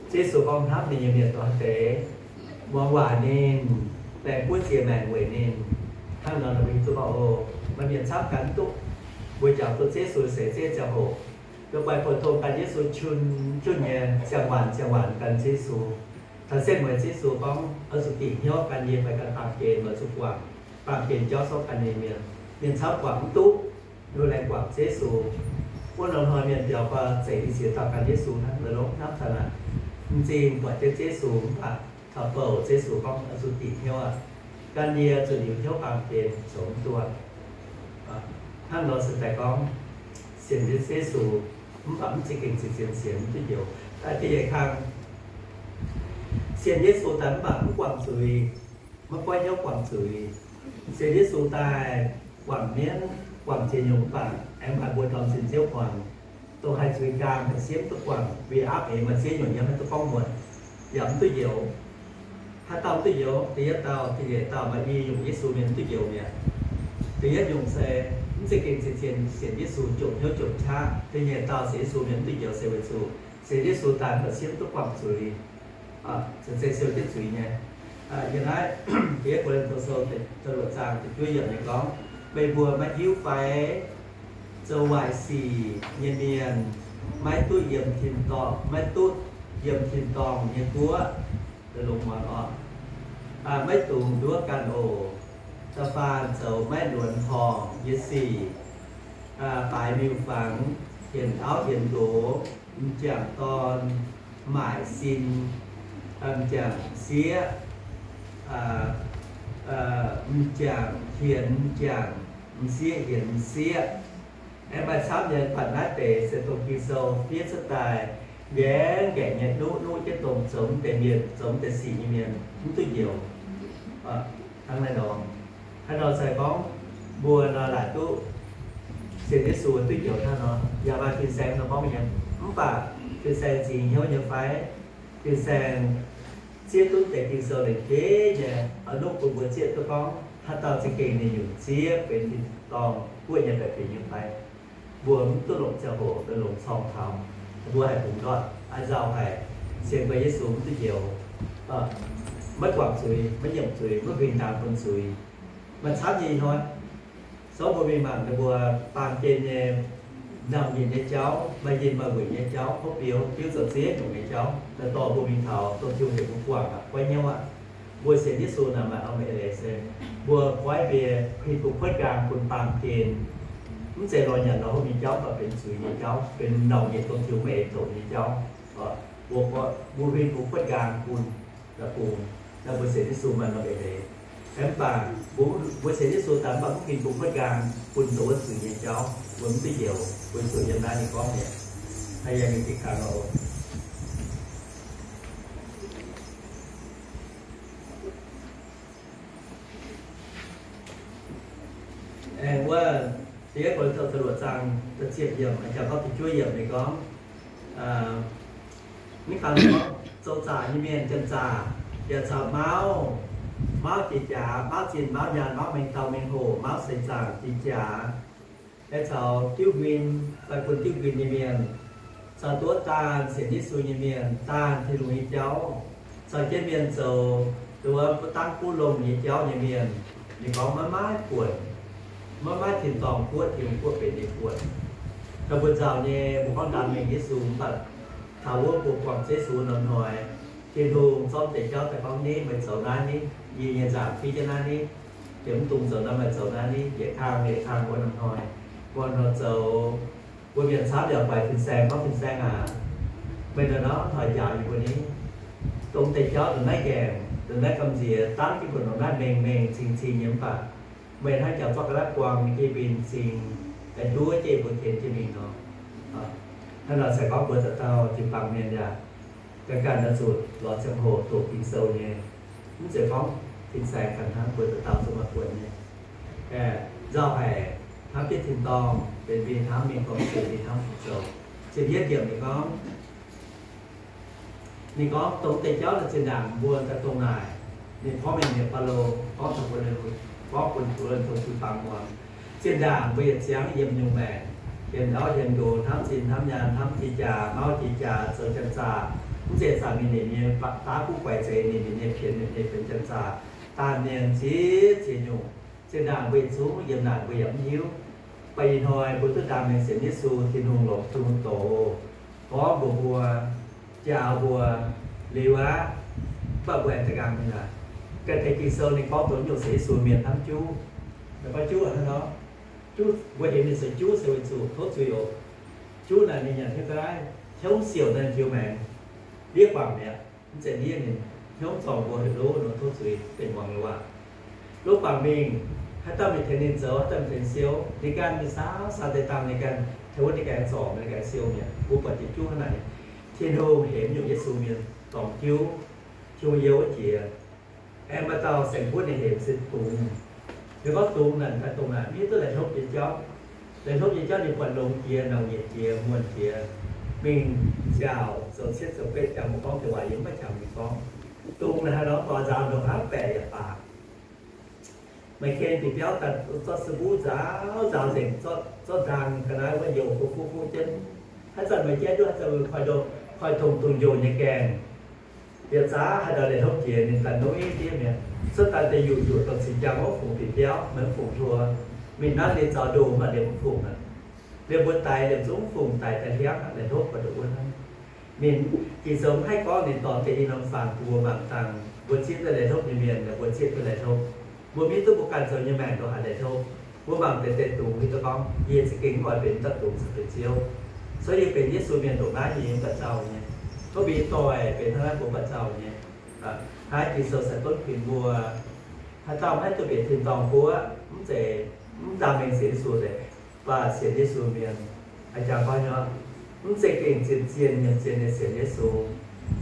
Ziouv Yesu gorngv hnamv ninh nyei mienh dongh haaix deix, muangx waac ninh, laengz buov ziex maengc weic ninh. Hnangv nor mbuo hiuv duqv gorngv, o, maaih mienh camv gan mv duqv. Mbuo jangx duqv Ziouv Yesu seix zeiv ziangh hoc, mbuo guaix pou-tong gan Yesu qun-qun nyei ziangh waanc ziangh waanc gan Ziouv Yesu. Taux setv mueiz Ziouv Yesu gorngv, oix zuqc dingc hnyouv gan yie fai gan baamh gen, oix zuqc guangc baamh gen jauv sortv gan ninh mienh. Mienh camv guangc mv duqv, mbuo laengz guangc Ziouv Yesu. Wuov norm hnoi mienh biaux gau, zeiz i ziex dauh gan Yesu hnangv, longx hnamv taux naaic. M'zing buatc jienv Ziouv Yesu mv baac taux bouc Ziouv Yesu gorngv, oix zuqc dingc hnyouv aqv. Gan yie zuqc liuz hnyouv baamh gen zoux mv duqv. Hnangv nor se daaih gorngv, sienx Ziouv Yesu mv baac mv za'gengh zien-zien sienx, mv duqv njoux. Da'nyeic kang, sienx Yesu daaih mv baac mv guangc zuiz, maiv goiv hnyouv guangc zuiz. Sienx Yesu daaih guangc mienv, guangc ziex nyungc mv baac aengx maaih mbuo dorn sin Ziouv guangc. Dongh haih zuiz gaam haih siemv duqv guangc, weic aapv eix maaih ziex nyungc yiem maiv duqv gorngv muonc, yaac mv duqv njoux. Haaix dauh mv duqv njoux? Da'yietv dauh, da'nyeic dauh maaih i nyungc Yesu mienh mv duqv njoux mi'aqv. Da'yietv nyungc se mv zeiz gengh zien-zien sienx Yesu jomc hnyouv jomc qaqv. Da'nyeic dauh sienx Yesu mienh mv duqv njoux se weic zuqc sienx Yesu daaih mv baac siev mv duqv buangh zuiz, se zeiz siou jienv zuiz nyei. Yiem naaiv Da'yietv Ko^lin^to Sou da'luoqc zaang da'juov yiemc ninh gorngv, meih mbuo maiv hiuv fai? Zoux waaic sic nyei mienh maiv duqv yiem tin-dorngh, maiv duqv yiem tin-dorngh nyei guoqv. Longx muonz oc. Maiv dungx nduov ganh oc. Da'faanh zoux maiv luonx horngc nyei sic, baaix miuc-fangx, hienx auv hienx nqox, m'jangc dorn, maaic sin, m'jangc sieqv, m'jangc hienx m'jangc, m'sieqv hienx m'sieqv. Aengx maaih camv nyei, mv baac naaiv deix se dongh Ging-Sou fiev cuotv daaih, ngaengc ngaengc nyei nuqv nuqv jienv dongh zoux mv deix mienh, zoux mv deix sic nyei mienh mv duqv njoux. Hnangv naaiv nor, haaix nor se gorngv mbuo nor laaic duqv sienx Yesu duqv njoux hnangv nor, yaac maaih fin-saeng nor gorngv nyei. Mv baac fin-saeng zingx hnyouv nyei fai? Fin-saeng zieqv duqv deix Ging-Sou lengc jeiv nyei, oix nuqv bun mbuo zieqv duqv gorngv haaix dauh za'gengh ninh nyungc zieqv benx tin-dorngh guoqv nyei baeqc fingx nyei fai? Mbuo mv duqv longc ziangh hoc, longc corng taux, mbuo haih bungx ndortv, aa, nzauh haic, sienx guai Yesu mv duqv njoux, maiv guangc zuiz, maiv nyiemc zuiz, maiv huingx ndaangc bun zuiz. Maaih camv nyei ih hnoi, zorqv mbuo mingh mangc ninh mbuo baamh gen nyei, naamh nyitc nyei jauv, maaih yinh maaih wuic nyei jauv, hopv biouv, biouv zoux ziex nyungc nyei jauv, naaiv dorh mbuo mingh taux dongh Tin-Hungh heuc mbuo guangc aqv, goiv hnyouv aqv. Mbuo sienx Yesu naaic maaih norm eix leiz se mbuo goiv mbuo hin bungx kuotv nqaang bun baamh gen. Mv zeiz lorz nyanc lorz hopv nyei jauv, mv baac benx zuiz nyei jauv, benx naamh nyitc dongh Tin-Hungh maiv aengx zoux nyei jauv. Mbuo, mbuo hin bungx kuotv nqaang bun, bungx, naaiv mbuo sienx Yesu maaih norm eix leiz. Mv baac mbuo sienx Yesu daaih mv baac mv hin bungx kuotv nqaang bun dongh wuov zuiz nyei jauv, mbuo mv duqv njoux, weic zuqc yiem naaiv ninh gorngv mi'aqv. Naaiv yiem ninh jiez kang oc. Aengx wuov, Da'yietv Ko^lin^to da'luoqc zaang da'ziepc yiemc, aa, jangx gorngv da'juov yiemc ninh gorngv, mv kang gorngv zoux zaqc nyei mienh, janx-zaqc, yaac caux mauv, mauv jiex jaax, mauv zinh mauv nyaanh, mauv mengh dauh mengh hoc, mauv seix zaangc jiex jaax, yaac caux diuv nquin fai bun diuv nquin nyei mienh, caux duqv daanh sienx Yesu nyei mienh, daanh Tin-Hungh nyei jauv, caux jienv mienh zoux nduov mbuo dangv buv longh nyei jauv nyei mienh. Ninh gorngv maiv maaih buonc, maiv maaih tin-dorngh guoqv, Tin-Hungh guoqv benx ninh buonc. Dongh mbuo nzauh nyei, mbuo gorngv ndaam mengh Yesu, mv baac taux wuov mbuo buangh Yesu norm hnoi, Tin-Hungh zorqv deix jauv daaih gorngv, Ni meih zoux naaiv ni, yie nyei nzaangc fiev jienv naaiv ni, yie mv dungx zoux naaiv, meih zoux naaiv ni, yietc kang yietc kang wuov norm hnoi, wuov hnoi zoux. Mbuo mienh camv yaac guaix fin-saeng, gorngv fin-saeng aac, meih nor nor hnoi njaaux yie mbuo ni. Dongh deix jauv ndongc naaiv ngaengc, ndongc naaiv gamh nziex, dangv jienv mbuo ndongc naaiv mengh mengh cing cing nyei mv baac meih hnangv jangx zorqv ga'naaiv buang nyei jiex mingh cing, daaih nduov jienv mbuo tengx jienv mingh nor. Hnangv naaic se gorngv mbuo dauh dauh jiu-baang mienh yaac ganh ganh oix zuqc lorz ziangh hoc doqc Ging-Sou nyei. Mv zeiz gorngv fin-saeng ganh hnangv, mbuo dauh dauh zungv maaih buonc nyei. Nzauh haic, hnamv jienv tin-dorngh, benx mbuo nyei hnamv, mingh gorngv benx mbuo nyei hnamv zoux. Ziepc yietv yiemc ninh gorngv, ninh gorngv dongh deix jauv naaic zinh ndaangc mbuo daaih dongh naaic, ninh porv mengh mi'aqv. Baulo gorngv taux Ko^lin^to, gorngv bun Ko^lin^to jiu-baang muangx. Zinh ndaangc mbuo yietc ziangv yiem nyungc maengc, hienx auv hienx nqox, hnamv zinh hnamv nyaanh, hnamv jiex jaax, mauv jiex jaax, zoux janx-zaqc, mv zeiz zanc mingh ninh nyei daav guv guaix zeiz, ninh nyei pienx, ninh nyei pienx janx-zaqc, daanh mienh ziex ziex nyungc. Zinh ndaangc mbuo yietc zungv yiem naaic mbuo yaac mv hiuv. Mv baac ih hnoi mbuo duqv ndaam mengh sienx Yesu, Tin-Hungh longc Tin-Hungh doz, gorngv mbuox mbuo, njaaux mbuo liuz aqv. Mv baac mbuo aengx da'nqaang mingh naaic, ganh tengx Ging-Sou ninh gorngv dongh nyungc sienx Yesu mienh hnamv juv. Meih gorngv juv hnangv nor, juv mbuo hemx ninh se juv se weic zuqc tov zuiz oc. Juv naaic ninh nyanc hnyouv ga'naaiv, hnyouv siouc naaic jiu maengx, ndiev guangc mi'aqv. Mv zeiz ndiev ninh, hnyouv zorngh mbuo heuc lov nor tov zuiz, dengh muangx nyei waac. Lov guangc mingh, haaix dauh mingh tengx ninh zoux, haaix dauh mingh tengx siou, ninh ganh mingh saauv saauv deix dangh, ninh ganh tengx wuov, ninh ganh zorngh, ninh ganh siou mi'aqv. Mbuo buatc jiex juv hnangv naaic. Tin-Hungh hemx nyungc Yesu mienh dorngc jiuv, Tin-Hungh yiem wuov jiex. Aengx maaih dauh saeng-kuv ninh hemx se dungz. Ninh gorngv dungz naaic, daaih dongh naaic, mv hiuv duqv laih hlopv nyei jauv. Laih hlopv nyei jauv ninh buatc longx jiex, nauc nyietc jiex, muonh jiex, mingh nziaauc zoux cietv zoux betv, jangx mbuo gorngv deix waac yie mv maaih jangx mingh gorngv. Dungz naaiv haaix nor, dorh nzaaux ndongc hnangv baeqc yaac baac. Maaih ken bieqc biauv daaih zorqv si mbuv nzaaux nzaaux nzengc, zorqv nzaang ga'naaiv wuov youh fuqv fuqv jienv. Haaix zanc meih jaiv duqv, haaix zanc meih koi dongh, koi dongh dungz youh nyei gaengh. Yietc zaax haaix dauh leih hlopv jiex ninh daaih nuiv diev mi'aqv. Cuotv daaih deix yuqc yuqc dongh cingx jaa wuov fungx bieqc biauv, maiv fungx hluo. Mingh nanv ninh zaux ndoh mv baac liemh mv fungx aqv. Liemh mbuo daix liemh zungv mv fungx, daix daaih hiaangv aqv, leih hlopv baac nduqc wuov hnangv. Ninh Ging-Sou mv haih gorngv ninh dorh deix i norm fangx bun mbuo mangc dangh. Mbuo zieqv duqv leih hlopv nyei mienh, mbuo zieqv duqv leih hlopv. Mbuo mingh duqv mbuo ganh zoux nyei maengc ndongc haaix leih hlopv. Mbuo mangc deix deix dungz hiuv duqv gorngv yie za'gengh mv oix benx dauh dungz caux benx Ziouv. So yie benx Yesu mienh ndongc naaiv nyei mv baac zauh nyei. Gorngv mbuo doic benx hnangv naaiv mbuo mv baac zauh nyei. Hnangv Ging-Sou cingx gunv kuinx mbuo, haaix dauh maiv duqv bieqc tin-dorngh guoqv, mv zeiz, mv daan mengh sienx Yesu deix, mv baac sienx Yesu mienh, a'jangc gorngv nyei, mv zeiz gengh zien-zien nyei, zien nyei sienx Yesu.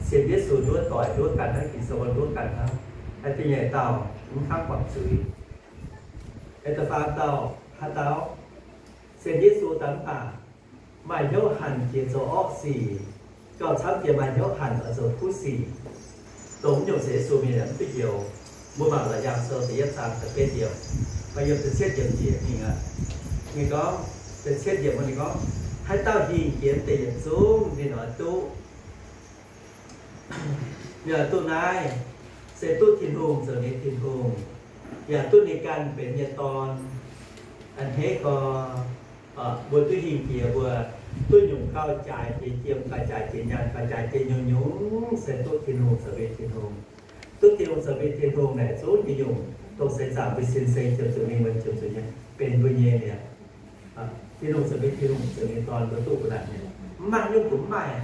Sienx Yesu nduov doic nduov ganh hnangv, Ging-Sou nduov ganh hnangv. Haaix da'nyeic dauh mv hnangv guangc zuiz. Da'faam dauh, haaix dauh sienx Yesu daaih mv baac maaih hnyouv hanc jiex zoux orqv sic, gauh camv jiex maaih hnyouv hanc oix zoux kuv sic, dongh mv nyungc sienx Yesu mienh mv duqv njoux. Mbuo mangc Laauc Yaangh Sou da'yietv zaang da'betv yiemc, maaih yiem da'cietv yiemc njiec mingh aqv. Ninh gorngv, da'cietv yiemc ninh gorngv, haaix dauh hingh jiex mv deix yietc zungv ninh oix duqv, ninh oix duqv naaiv, se duqv Tin-Hungh zoux ninh Tin-Hungh, yaac duqv ninh ganh benx nyei Dorn. A'hneiv gorx, mbuo duqv hingh jiex, mbuo duqv nyungc gauh jaaix jiex jiem, gauh jaaix jiex nyaanh, gauh jaaix jiex nyungc-nyungc, se duqv Tin-Hungh zoux mbuo Tin-Hungh. Duqv Tin-Hungh zoux mbuo Tin-Hungh naaic zungv nyungc-nyungc dongh seix zaangc mbuo sin seix ziepc zuqc mingh wuonx ziepc zuqc nyei benx mbuo nyei mi'aqv. Tin-Hungh zoux mbuo Tin-Hungh, zoux ninh Dorn, mbuo duqv kuv naaic mi'aqv. Mv maaih nyungc-nyungc mv maaih.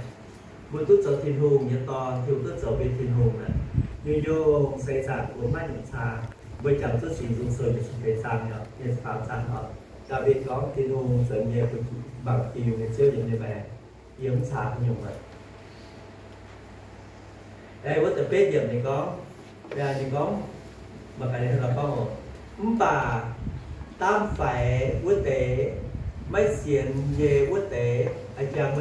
Mbuo duqv zoux Tin-Hungh nyei dorn, Tin-Hungh duqv zoux mbuo Tin-Hungh naaic, nyungc-nyungc seix zaangc mbuo maiv nyungc caa. Mbuo jangx duqv Singx Nzung Sou nyic ziepc feix zaang, nyic ziepc faam zaang oc. Ndaawitv gorngv Tin-Hungh zoux nyei, mbuo mangc Tin-Hungh nyei Ziouv yiem nyei maengc, yiem mv caa haaix nyungc aqv. Wuov deix betv yiemc ninh gorngv, ninh gorngv, mv baac daamv faix wuov deix, maiv sienx nyei wuov deix, a'jang,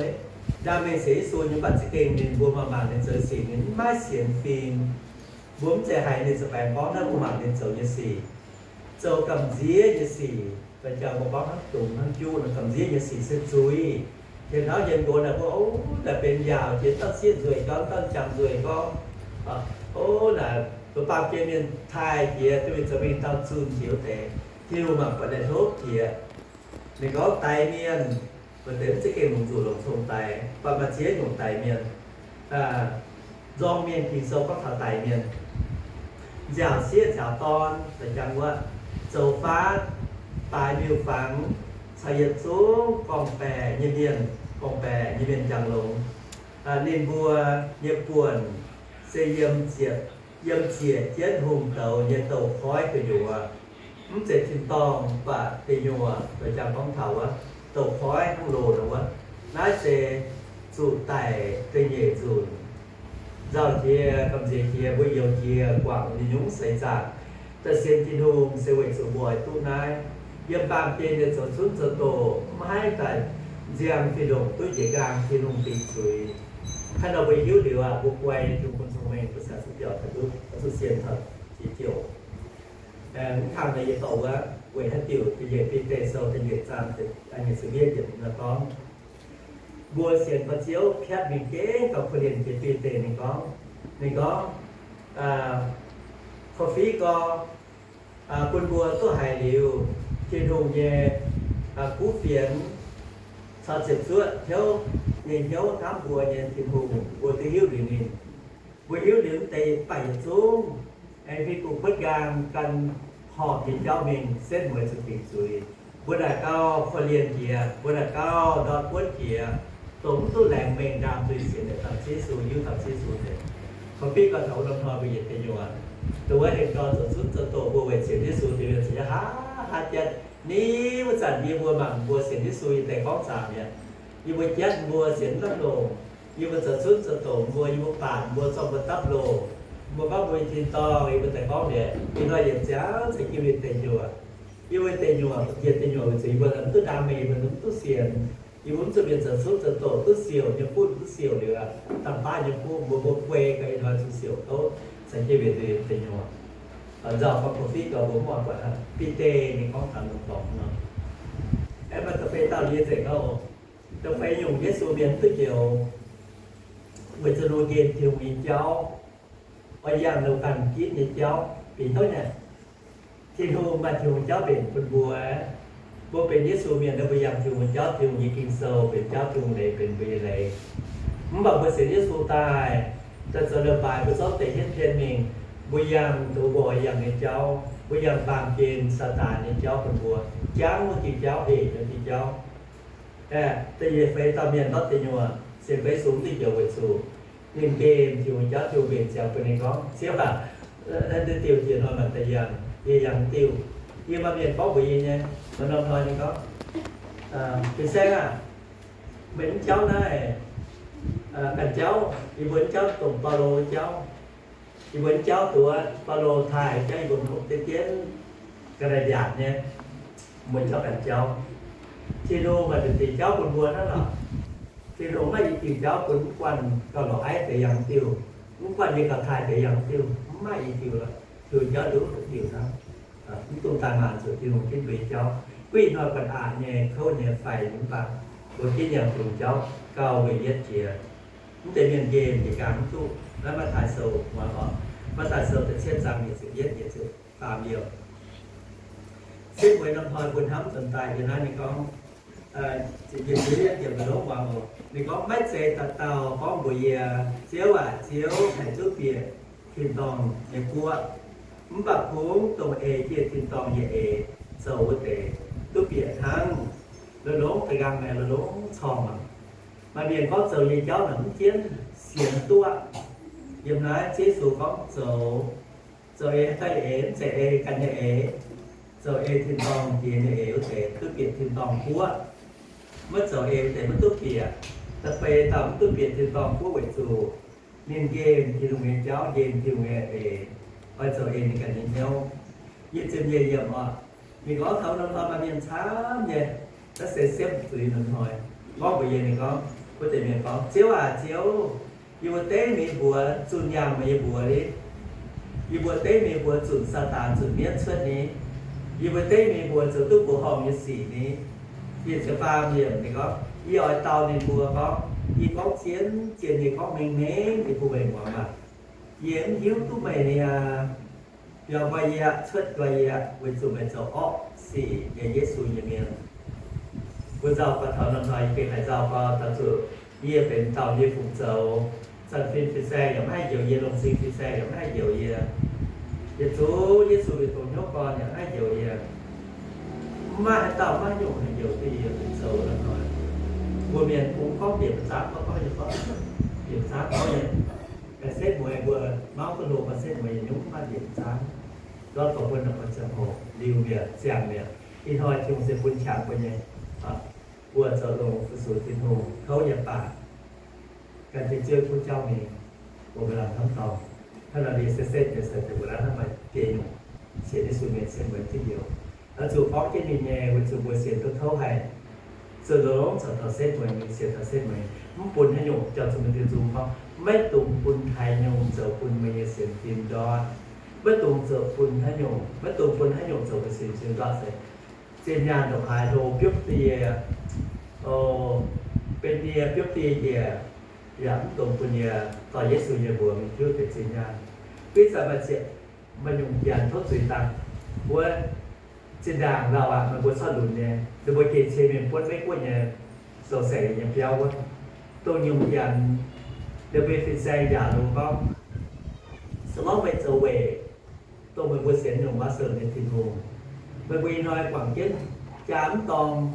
ndaamv-mengh sienx Yesu nyei, mv baac za'gengh ninh mbuo maaih mangc ninh zoux sic, ninh maiv sienx fim. Mbuo mv zeiz haiz ninh za'baengx gorngv naaiv, mbuo mangc ninh zoux nyei sic, zoux gamh nziev nyei sic. A'jang mbuo gorngv hnangv dungz hnangv juv nor, gamh nziev nyei sic se zuiz. Tien hnauv njien nqox naaic mbuo, o, naaic benx yaauc jiex, dangh sieqv nzueic gorngv, dangh jangc nzueic gorngv, o, naaic mbuo baamh gen mienh taaih jiex, duqv mingh zoux mingh dauh zunh jiex wuov deix, Tin-Hungh mangc buatc naaic hlopv jiex. Ninh gorngv daix mienh, mbuo deix mv zeiz gengh longc nzuqc longc cong daix, mv baac maaih ziex nyungc daix mienh. Nzorng Mienh Ging-Sou gorngv taux daix mienh, nziaauc sieqv nziaauc dorn, da'jang wuov, zoux faatv, baaix miuc-fangx, caux yietc zungv gorngv-baeqc nyei mienh, gorngv-baeqc nyei mienh jangx longx. Ninh mbuo nyei buonc se yiem ziec, yiem ziec jienv hungh douz nyei douz-koiv gu'nyuoz. Mv zeiz tin-dorngh, mv baac deic nyuoqc, da'jang gorngv taux wuov douz-koiv hnangv loz nor wuov. Naaiv se zuqc daic da'nyeic nzunc. Nzauh jiex, gamh nziex jiex, mbuo youz jiex guangc nyei nyungc seix zaangc. Da'sienx Tin-Hungh se weic zuqc mbuo oix duqv naaiv. Yiem baamh gen nyei zoux zunv zoux doqc, maiv haih daaih nziang fih ndongc duqv njiec nqaang Tin-Hungh dingc zuiz. Hnangv nor mbuo hiuv liuz aqv, mbuo guai nyei Tin-Hungh bun cong-mengh mbuo sienx zuqc biaux taux duqv, zuqc sienx taux jiex jouc. Mv kang naaiv yie dorh wuov, weic haaix diuc da'nyeic Bide Sou da'nyeic zaang nyic ziepc yietv yiemc nor gorngv, mbuo sienx gorx-ziouv piatv mingh gengh gauh korv-lienh jiex Bide ninh gorngv, ninh gorngv, korv-fiqv gorx, bun mbuo duqv haiz liuz Tin-Hungh nyei kuv fienx caux ziepc zuoqv hnyouv nyei hnyouv hnamv mbuo nyei Tin-Hungh, mbuo duqv hiuv liuz ninh. Mbuo hiuv liuz mv deix mv baac yietc zungv aengx fih bungx kuotv nqaang gan horpc nyei jauv mingh setv mueiz zuqc dingc zuiz. Mbuo naaic gauh korv-lienh jiex, mbuo naaic gauh ndortv buonv jiex, dongh mv duqv laengz mengh ndaam zuiz sienx daaih Ziouv Yesu, hiuv taux Ziouv Yesu deix. Korv-fiqv gorx, taux wuov norm hnoi mbuo yietc deix nyuoqc, dongh wuov hengx dorh zoux zunv zoux doqc mbuo weic sienx Yesu deix mienh ziouc haaix haaix jatv. Ni wuov zanc yie mbuo mangc mbuo sienx Yesu yie deix gorngv zaangc mi'aqv. Yie mbuo jatv mbuo sienx mv lamh longc, yie mbuo zoux zunv zoux doqc mbuo, yie mbuo baanc mbuo, zorqv mbuo dapv loh, mbuo gorngv mbuo nyei tin-dorngh, yie mbuo deix gorngv mi'aqv. Ih hnoi yietc ziangh caux jienv yie deix nyuoqc, yie mbuo deix nyuoqc, yietc deix nyuoqc weic zuqc yie mbuo mv duqv ndaam mengh, yie mbuo mv duqv sienx. Yie mbuo mv zuqc mienh zoux zunv zoux doqc duqv siouc nyei fuqv duqv siouc liuz aqv, dangh baav nyei fuqv mbuo, mbuo guei gau ih hnoi zuqc siouc kouv. Caux jienv mbuo deix nyuoqc, nzauh gorngv profit gauh mbuo mv oix buatc aqv. Bide ninh gorngv taux longx dorngc nor. Aeqv, maaih da'feix dauh liuz nzengc oc. Da'feix nyungc Yesu mienh duqv njoux, weic zuqc lungh ndiev Tin-Hungh nyei jauv, oix yangh lungh ganh ginv nyei jauv, bieqc hnyouv nyei. Tin-Hungh maaih Tin-Hungh jauv mbenc bun mbuo. Mbuo benx Yesu mienh nor, mbuo yangh Tin-Hungh jauv, Tin-Hungh nyei Ging-Sou benx jauv, Tin-Hungh leiz benx mbuo nyei leiz. Mv baac mbuo sienx Yesu daaih, daaih zoux leiz-baaix, mbuo zorqv deix hietv pien mingh, mbuo yangh dongh mbuo oix yangh nyei jauv, mbuo yangh baamh gen Saadaan nyei jauv bun mbuo, jangv wuov diuh jauv, hec nyei diuh jauv. Aeqv, da'yietv feix dauh mienh ndortv deic nyuoqc, sienx feix sung duqv njoux weic zuqc ninh nqemh Tin-Hungh jauv, Tin-Hungh mbenc ziangx bun ninh gorngv, Ziouv aac, naaiv diuh diuh hnoi maaih deix yangh, yie yangh diuh. Yie maaih mienh gorngv mbuox yie nyei, maaih norm hnoi ninh gorngv, Fin-saeng aah, meih mv jauv naaiv ganh jauv, yie mbuo mv jauv dongh Baulo jauv. Yie mbuo mv jauv duqv Baulo taaih jauv, yie mbuo mv deix jienv ga'naaiv mbiaatc nyei, mbuo jauv ganh jauv. Tin-Hungh maaih deix jauv bun mbuo hnangv nor. Tin-Hungh maiv maaih i diuh jauv bun mv guanh gauh lorz aiv deix yangh diuh, mv guanh yie gauh taaih deix yangh diuh, mv maaih i diuh lorqc. Tin-Hungh jauv nduqc diuh hnangv. Mv dungx daaih maanc zuqc Tin-Hungh ginv mbuo nyei jauv. Guv ih hnoi buatc aqc nyei, kouv nyei, faix nyei mv baac mbuo ginv yangh Tin-Hungh jauv gauh weic yietv jiex. Mv deix mienh nqemh njiec ganh mv duqv. Naaiv Matv^taai Sou muangx oc. Matv^taai Sou da'cietv zaang nyic ziepc yietv, nyic ziepc faam yiemc. Setv mueiz norm hnoi mbuo hnamv nzuonx daaih yiem naaiv ninh gorngv, ninh gorngv, maiv zeiz dauh dauh gorngv mbuox yie, Ziouv aac, Ziouv, haih duqv bieqc tin-dorngh nyei guoqv, mv baac kungx dongh ei jienv tin-dorngh nyei eix zoux wuov deix duqv bieqc hnangv. Longx-longx da'nqaang maengx, longx-longx corng aqv. Maaih mienh gorngv zoux nyei jauv naaic mv jienv sienx duqv. Yiem naaiv Ziouv Yesu gorngv zoux, zoux ei daaih eix, mv zeiz ei ganh nyei eix. Zoux ei tin-dorngh jiex nyei eix wuov deix duqv bieqc tin-dorngh guoqv. Maiv zoux ei wuov deix maiv duqv bieqc. Da'feix dauh mv duqv bieqc tin-dorngh guoqv weic zuqc ninh nqemh Tin-Hungh nyei jauv, nqemh Tin-Hungh nyei eix, oix zoux ei ninh ganh nyei hnyouv. Nyic ziepc nyeic yiemc oc. Ninh gorngv taux norm hnoi maaih mienh camv nyei, naaiv se siepv zuiz norm hnoi, gorngv mbuox yie, ninh gorngv, wuov deix mienh gorngv, Ziouv aac, Ziouv, yie mbuo dengv meih mbuox zunh nyaanh meih nyei mbuox ni? Yie mbuo dengv meih mbuox zunc Saadaan zunc mienv cuotv ni? Yie mbuo dengv meih mbuox zoux duqv mbuoqc horngh nyei sic ni? Nyic ziepc faam yiemc ninh gorngv, yie oix dau ninh mbuo gorngv, yie gorngv zien-zien nyei, gorngv mengh mengh nyei bun meih muangx maah! Yie mv hiuv duqv meih ni aa. Biaux nqoi yie, cuotv nqoi yie, weic zuqc meih zoux orqv sic nyei Yesu nyei mienh. Mbuo nzauh gau taux norm hnoi, yie gengh haiz nzauh gau taux zuqc yie benx dauh nyei fungc zoux. Zanc fin fin-saeng yaac maiv haih njoux yie, longx zingh fin-saeng yaac maiv haih njoux yie. Yietc zungv Yesu mienh dongh hnyouv gorn yaac maiv haih njoux yie. Mv maaih haaix dauh maiv nyungc haih njoux duqv yie benx zoux norm hnoi. Mbuo mienh kungx gorngv bieqc mv zaangv, gorngv gorngv nyei gorngv bieqc mv zaangv gorngv nyei. Setv mueiz mbuo mauv duqv hlo, setv mueiz yietc nyungc mv maaih bieqc mv zaangv. Ndortv dorh mbuo naaic oix ziangh hoc liuz mi'aqv, ziangh mi'aqv. Ih hnoi Tin-Hungh se bun qangx mbuo nyei, mbuo zoux longx fu-sux Tin-Hungh kouv yaac baac, gan jienv Ziouv kuv jauv mingh, mbuo maiv lamh hnamv dorngc. Hnangv nor ninh se setv nyei se deix mbuo lamh hnamv maaih biei nyungc sienx Yesu mienh setv mueiz duqv njoux. Oix zuqc gorngv jienv ninh nyei, weic zuqc mbuo sienx duqv kouv haic. Zuqc longx caux taux setv mueiz mingh, sienx taux setv mueiz, mv bun haaix nyungc, jauv zuqc mingh diuh nzung gorngv, maiv dungx bun haaix nyungc zoux bun meih nyei sienx fim ndortv. Maiv dungx zoux bun haaix nyungc, maiv dungx bun haaix nyungc zoux meih sienx fim ndortv se zinh nyaanh ndongc haaix hlo biopv duqv yie, o, benx yie biopv duqv yie njiec, yaac mv dungx bun yie dorh Yesu nyei mbuox mingh hiuv deix zinh nyaanh. Ih zanc maaih zieqc maaih nyungc janx tov zuiz dangh wuov, zinh ndaangc lauh aqv, meih mbuo corc lunx nyei, ninh mbuo geh cie mingh buonv Meiv Guoqv nyei sou saeng nyei biauv wuov, dongh nyungc janx, ninh mbuo fin-saeng yaac longx gorngv, se gorngv meih zoux weic dongh meih mbuo sienx nyungc waac sou nyei Tin-Hungh, meih mbuo ih hnoi guangc jienv jaa mv dorng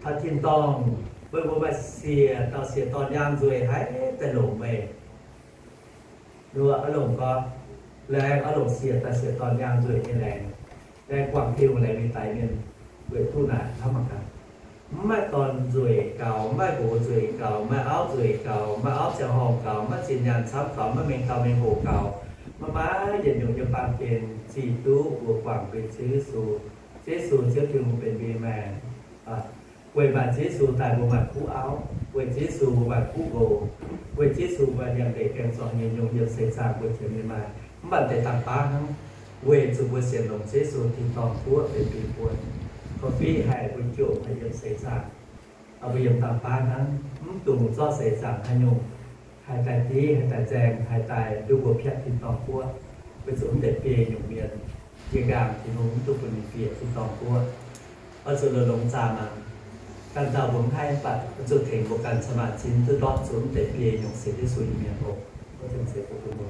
taux tin-dorngh, meih mbuo maaih siec dauh siec dorn yaangh nzueic haiz daaih longc meih. Ninh mbuo oix longc gau, laengz oix longc siec dauh siec dorn yaangh nzueic nyei laengz, laengz guangc Tin-Hungh laengz mingh daix mienh weic duqv naaic hnamv mangc gaax. Mv maaih dorn nzueic gaux, mv maaih nqox nzueic gaux, mv maaih auv nzueic gaux, mv maaih auv ziangh horngh gaux, mv maaih zinh nyaanh camv gaux, mv maaih mengh dauh mengh hoc gaux. Maiv maaih yietc nyungc nyei baamh gen zic duqv mbuo guangc benx Ziouv Yesu. Ziouv Yesu, Ziouv Tin-Hungh benx mbuo nyei maengc. Weic maanc Ziouv Yesu daaih mbuo maaih kuv auv, weic Ziouv Yesu mbuo maaih kuv nqox, weic Ziouv Yesu mbuo maaih nyiemc ndeic gaeng zorng nyei nyungc yiem seix zaangc mbuo jiex mingh maaih. Mv baac deix dangh baav hnangv, weic zuqc mbuo sienx longx Yesu tin-dorngh guoqv benx biei buonc, korv-fiqv haic mbuo jomc haic yiem seix zaangc. Mbuo yiem dangh baav hnangv, mv dungx zorqv seix zaangc haaix nyungc haih daaih div, haih daaih nzaeng, haih daaih nduov mbuo piatv tin-dorngh guoqv, weic zuqc mv deix biei nyungc mienh jiex nqaang Tin-Hungh mv duqv bun ninh bieqc tin-dorngh guoqv. Oix zuqc longx-longx zaah mangc. Ganh dauh mbuo mv haih, mv baac oix zuqc tengx mbuo ganh cin-maanc zinh duqv ndortv zuqc mv deix biei nyungc sienx Yesu nyei mienh oc. Oix zuqc se bun mbuo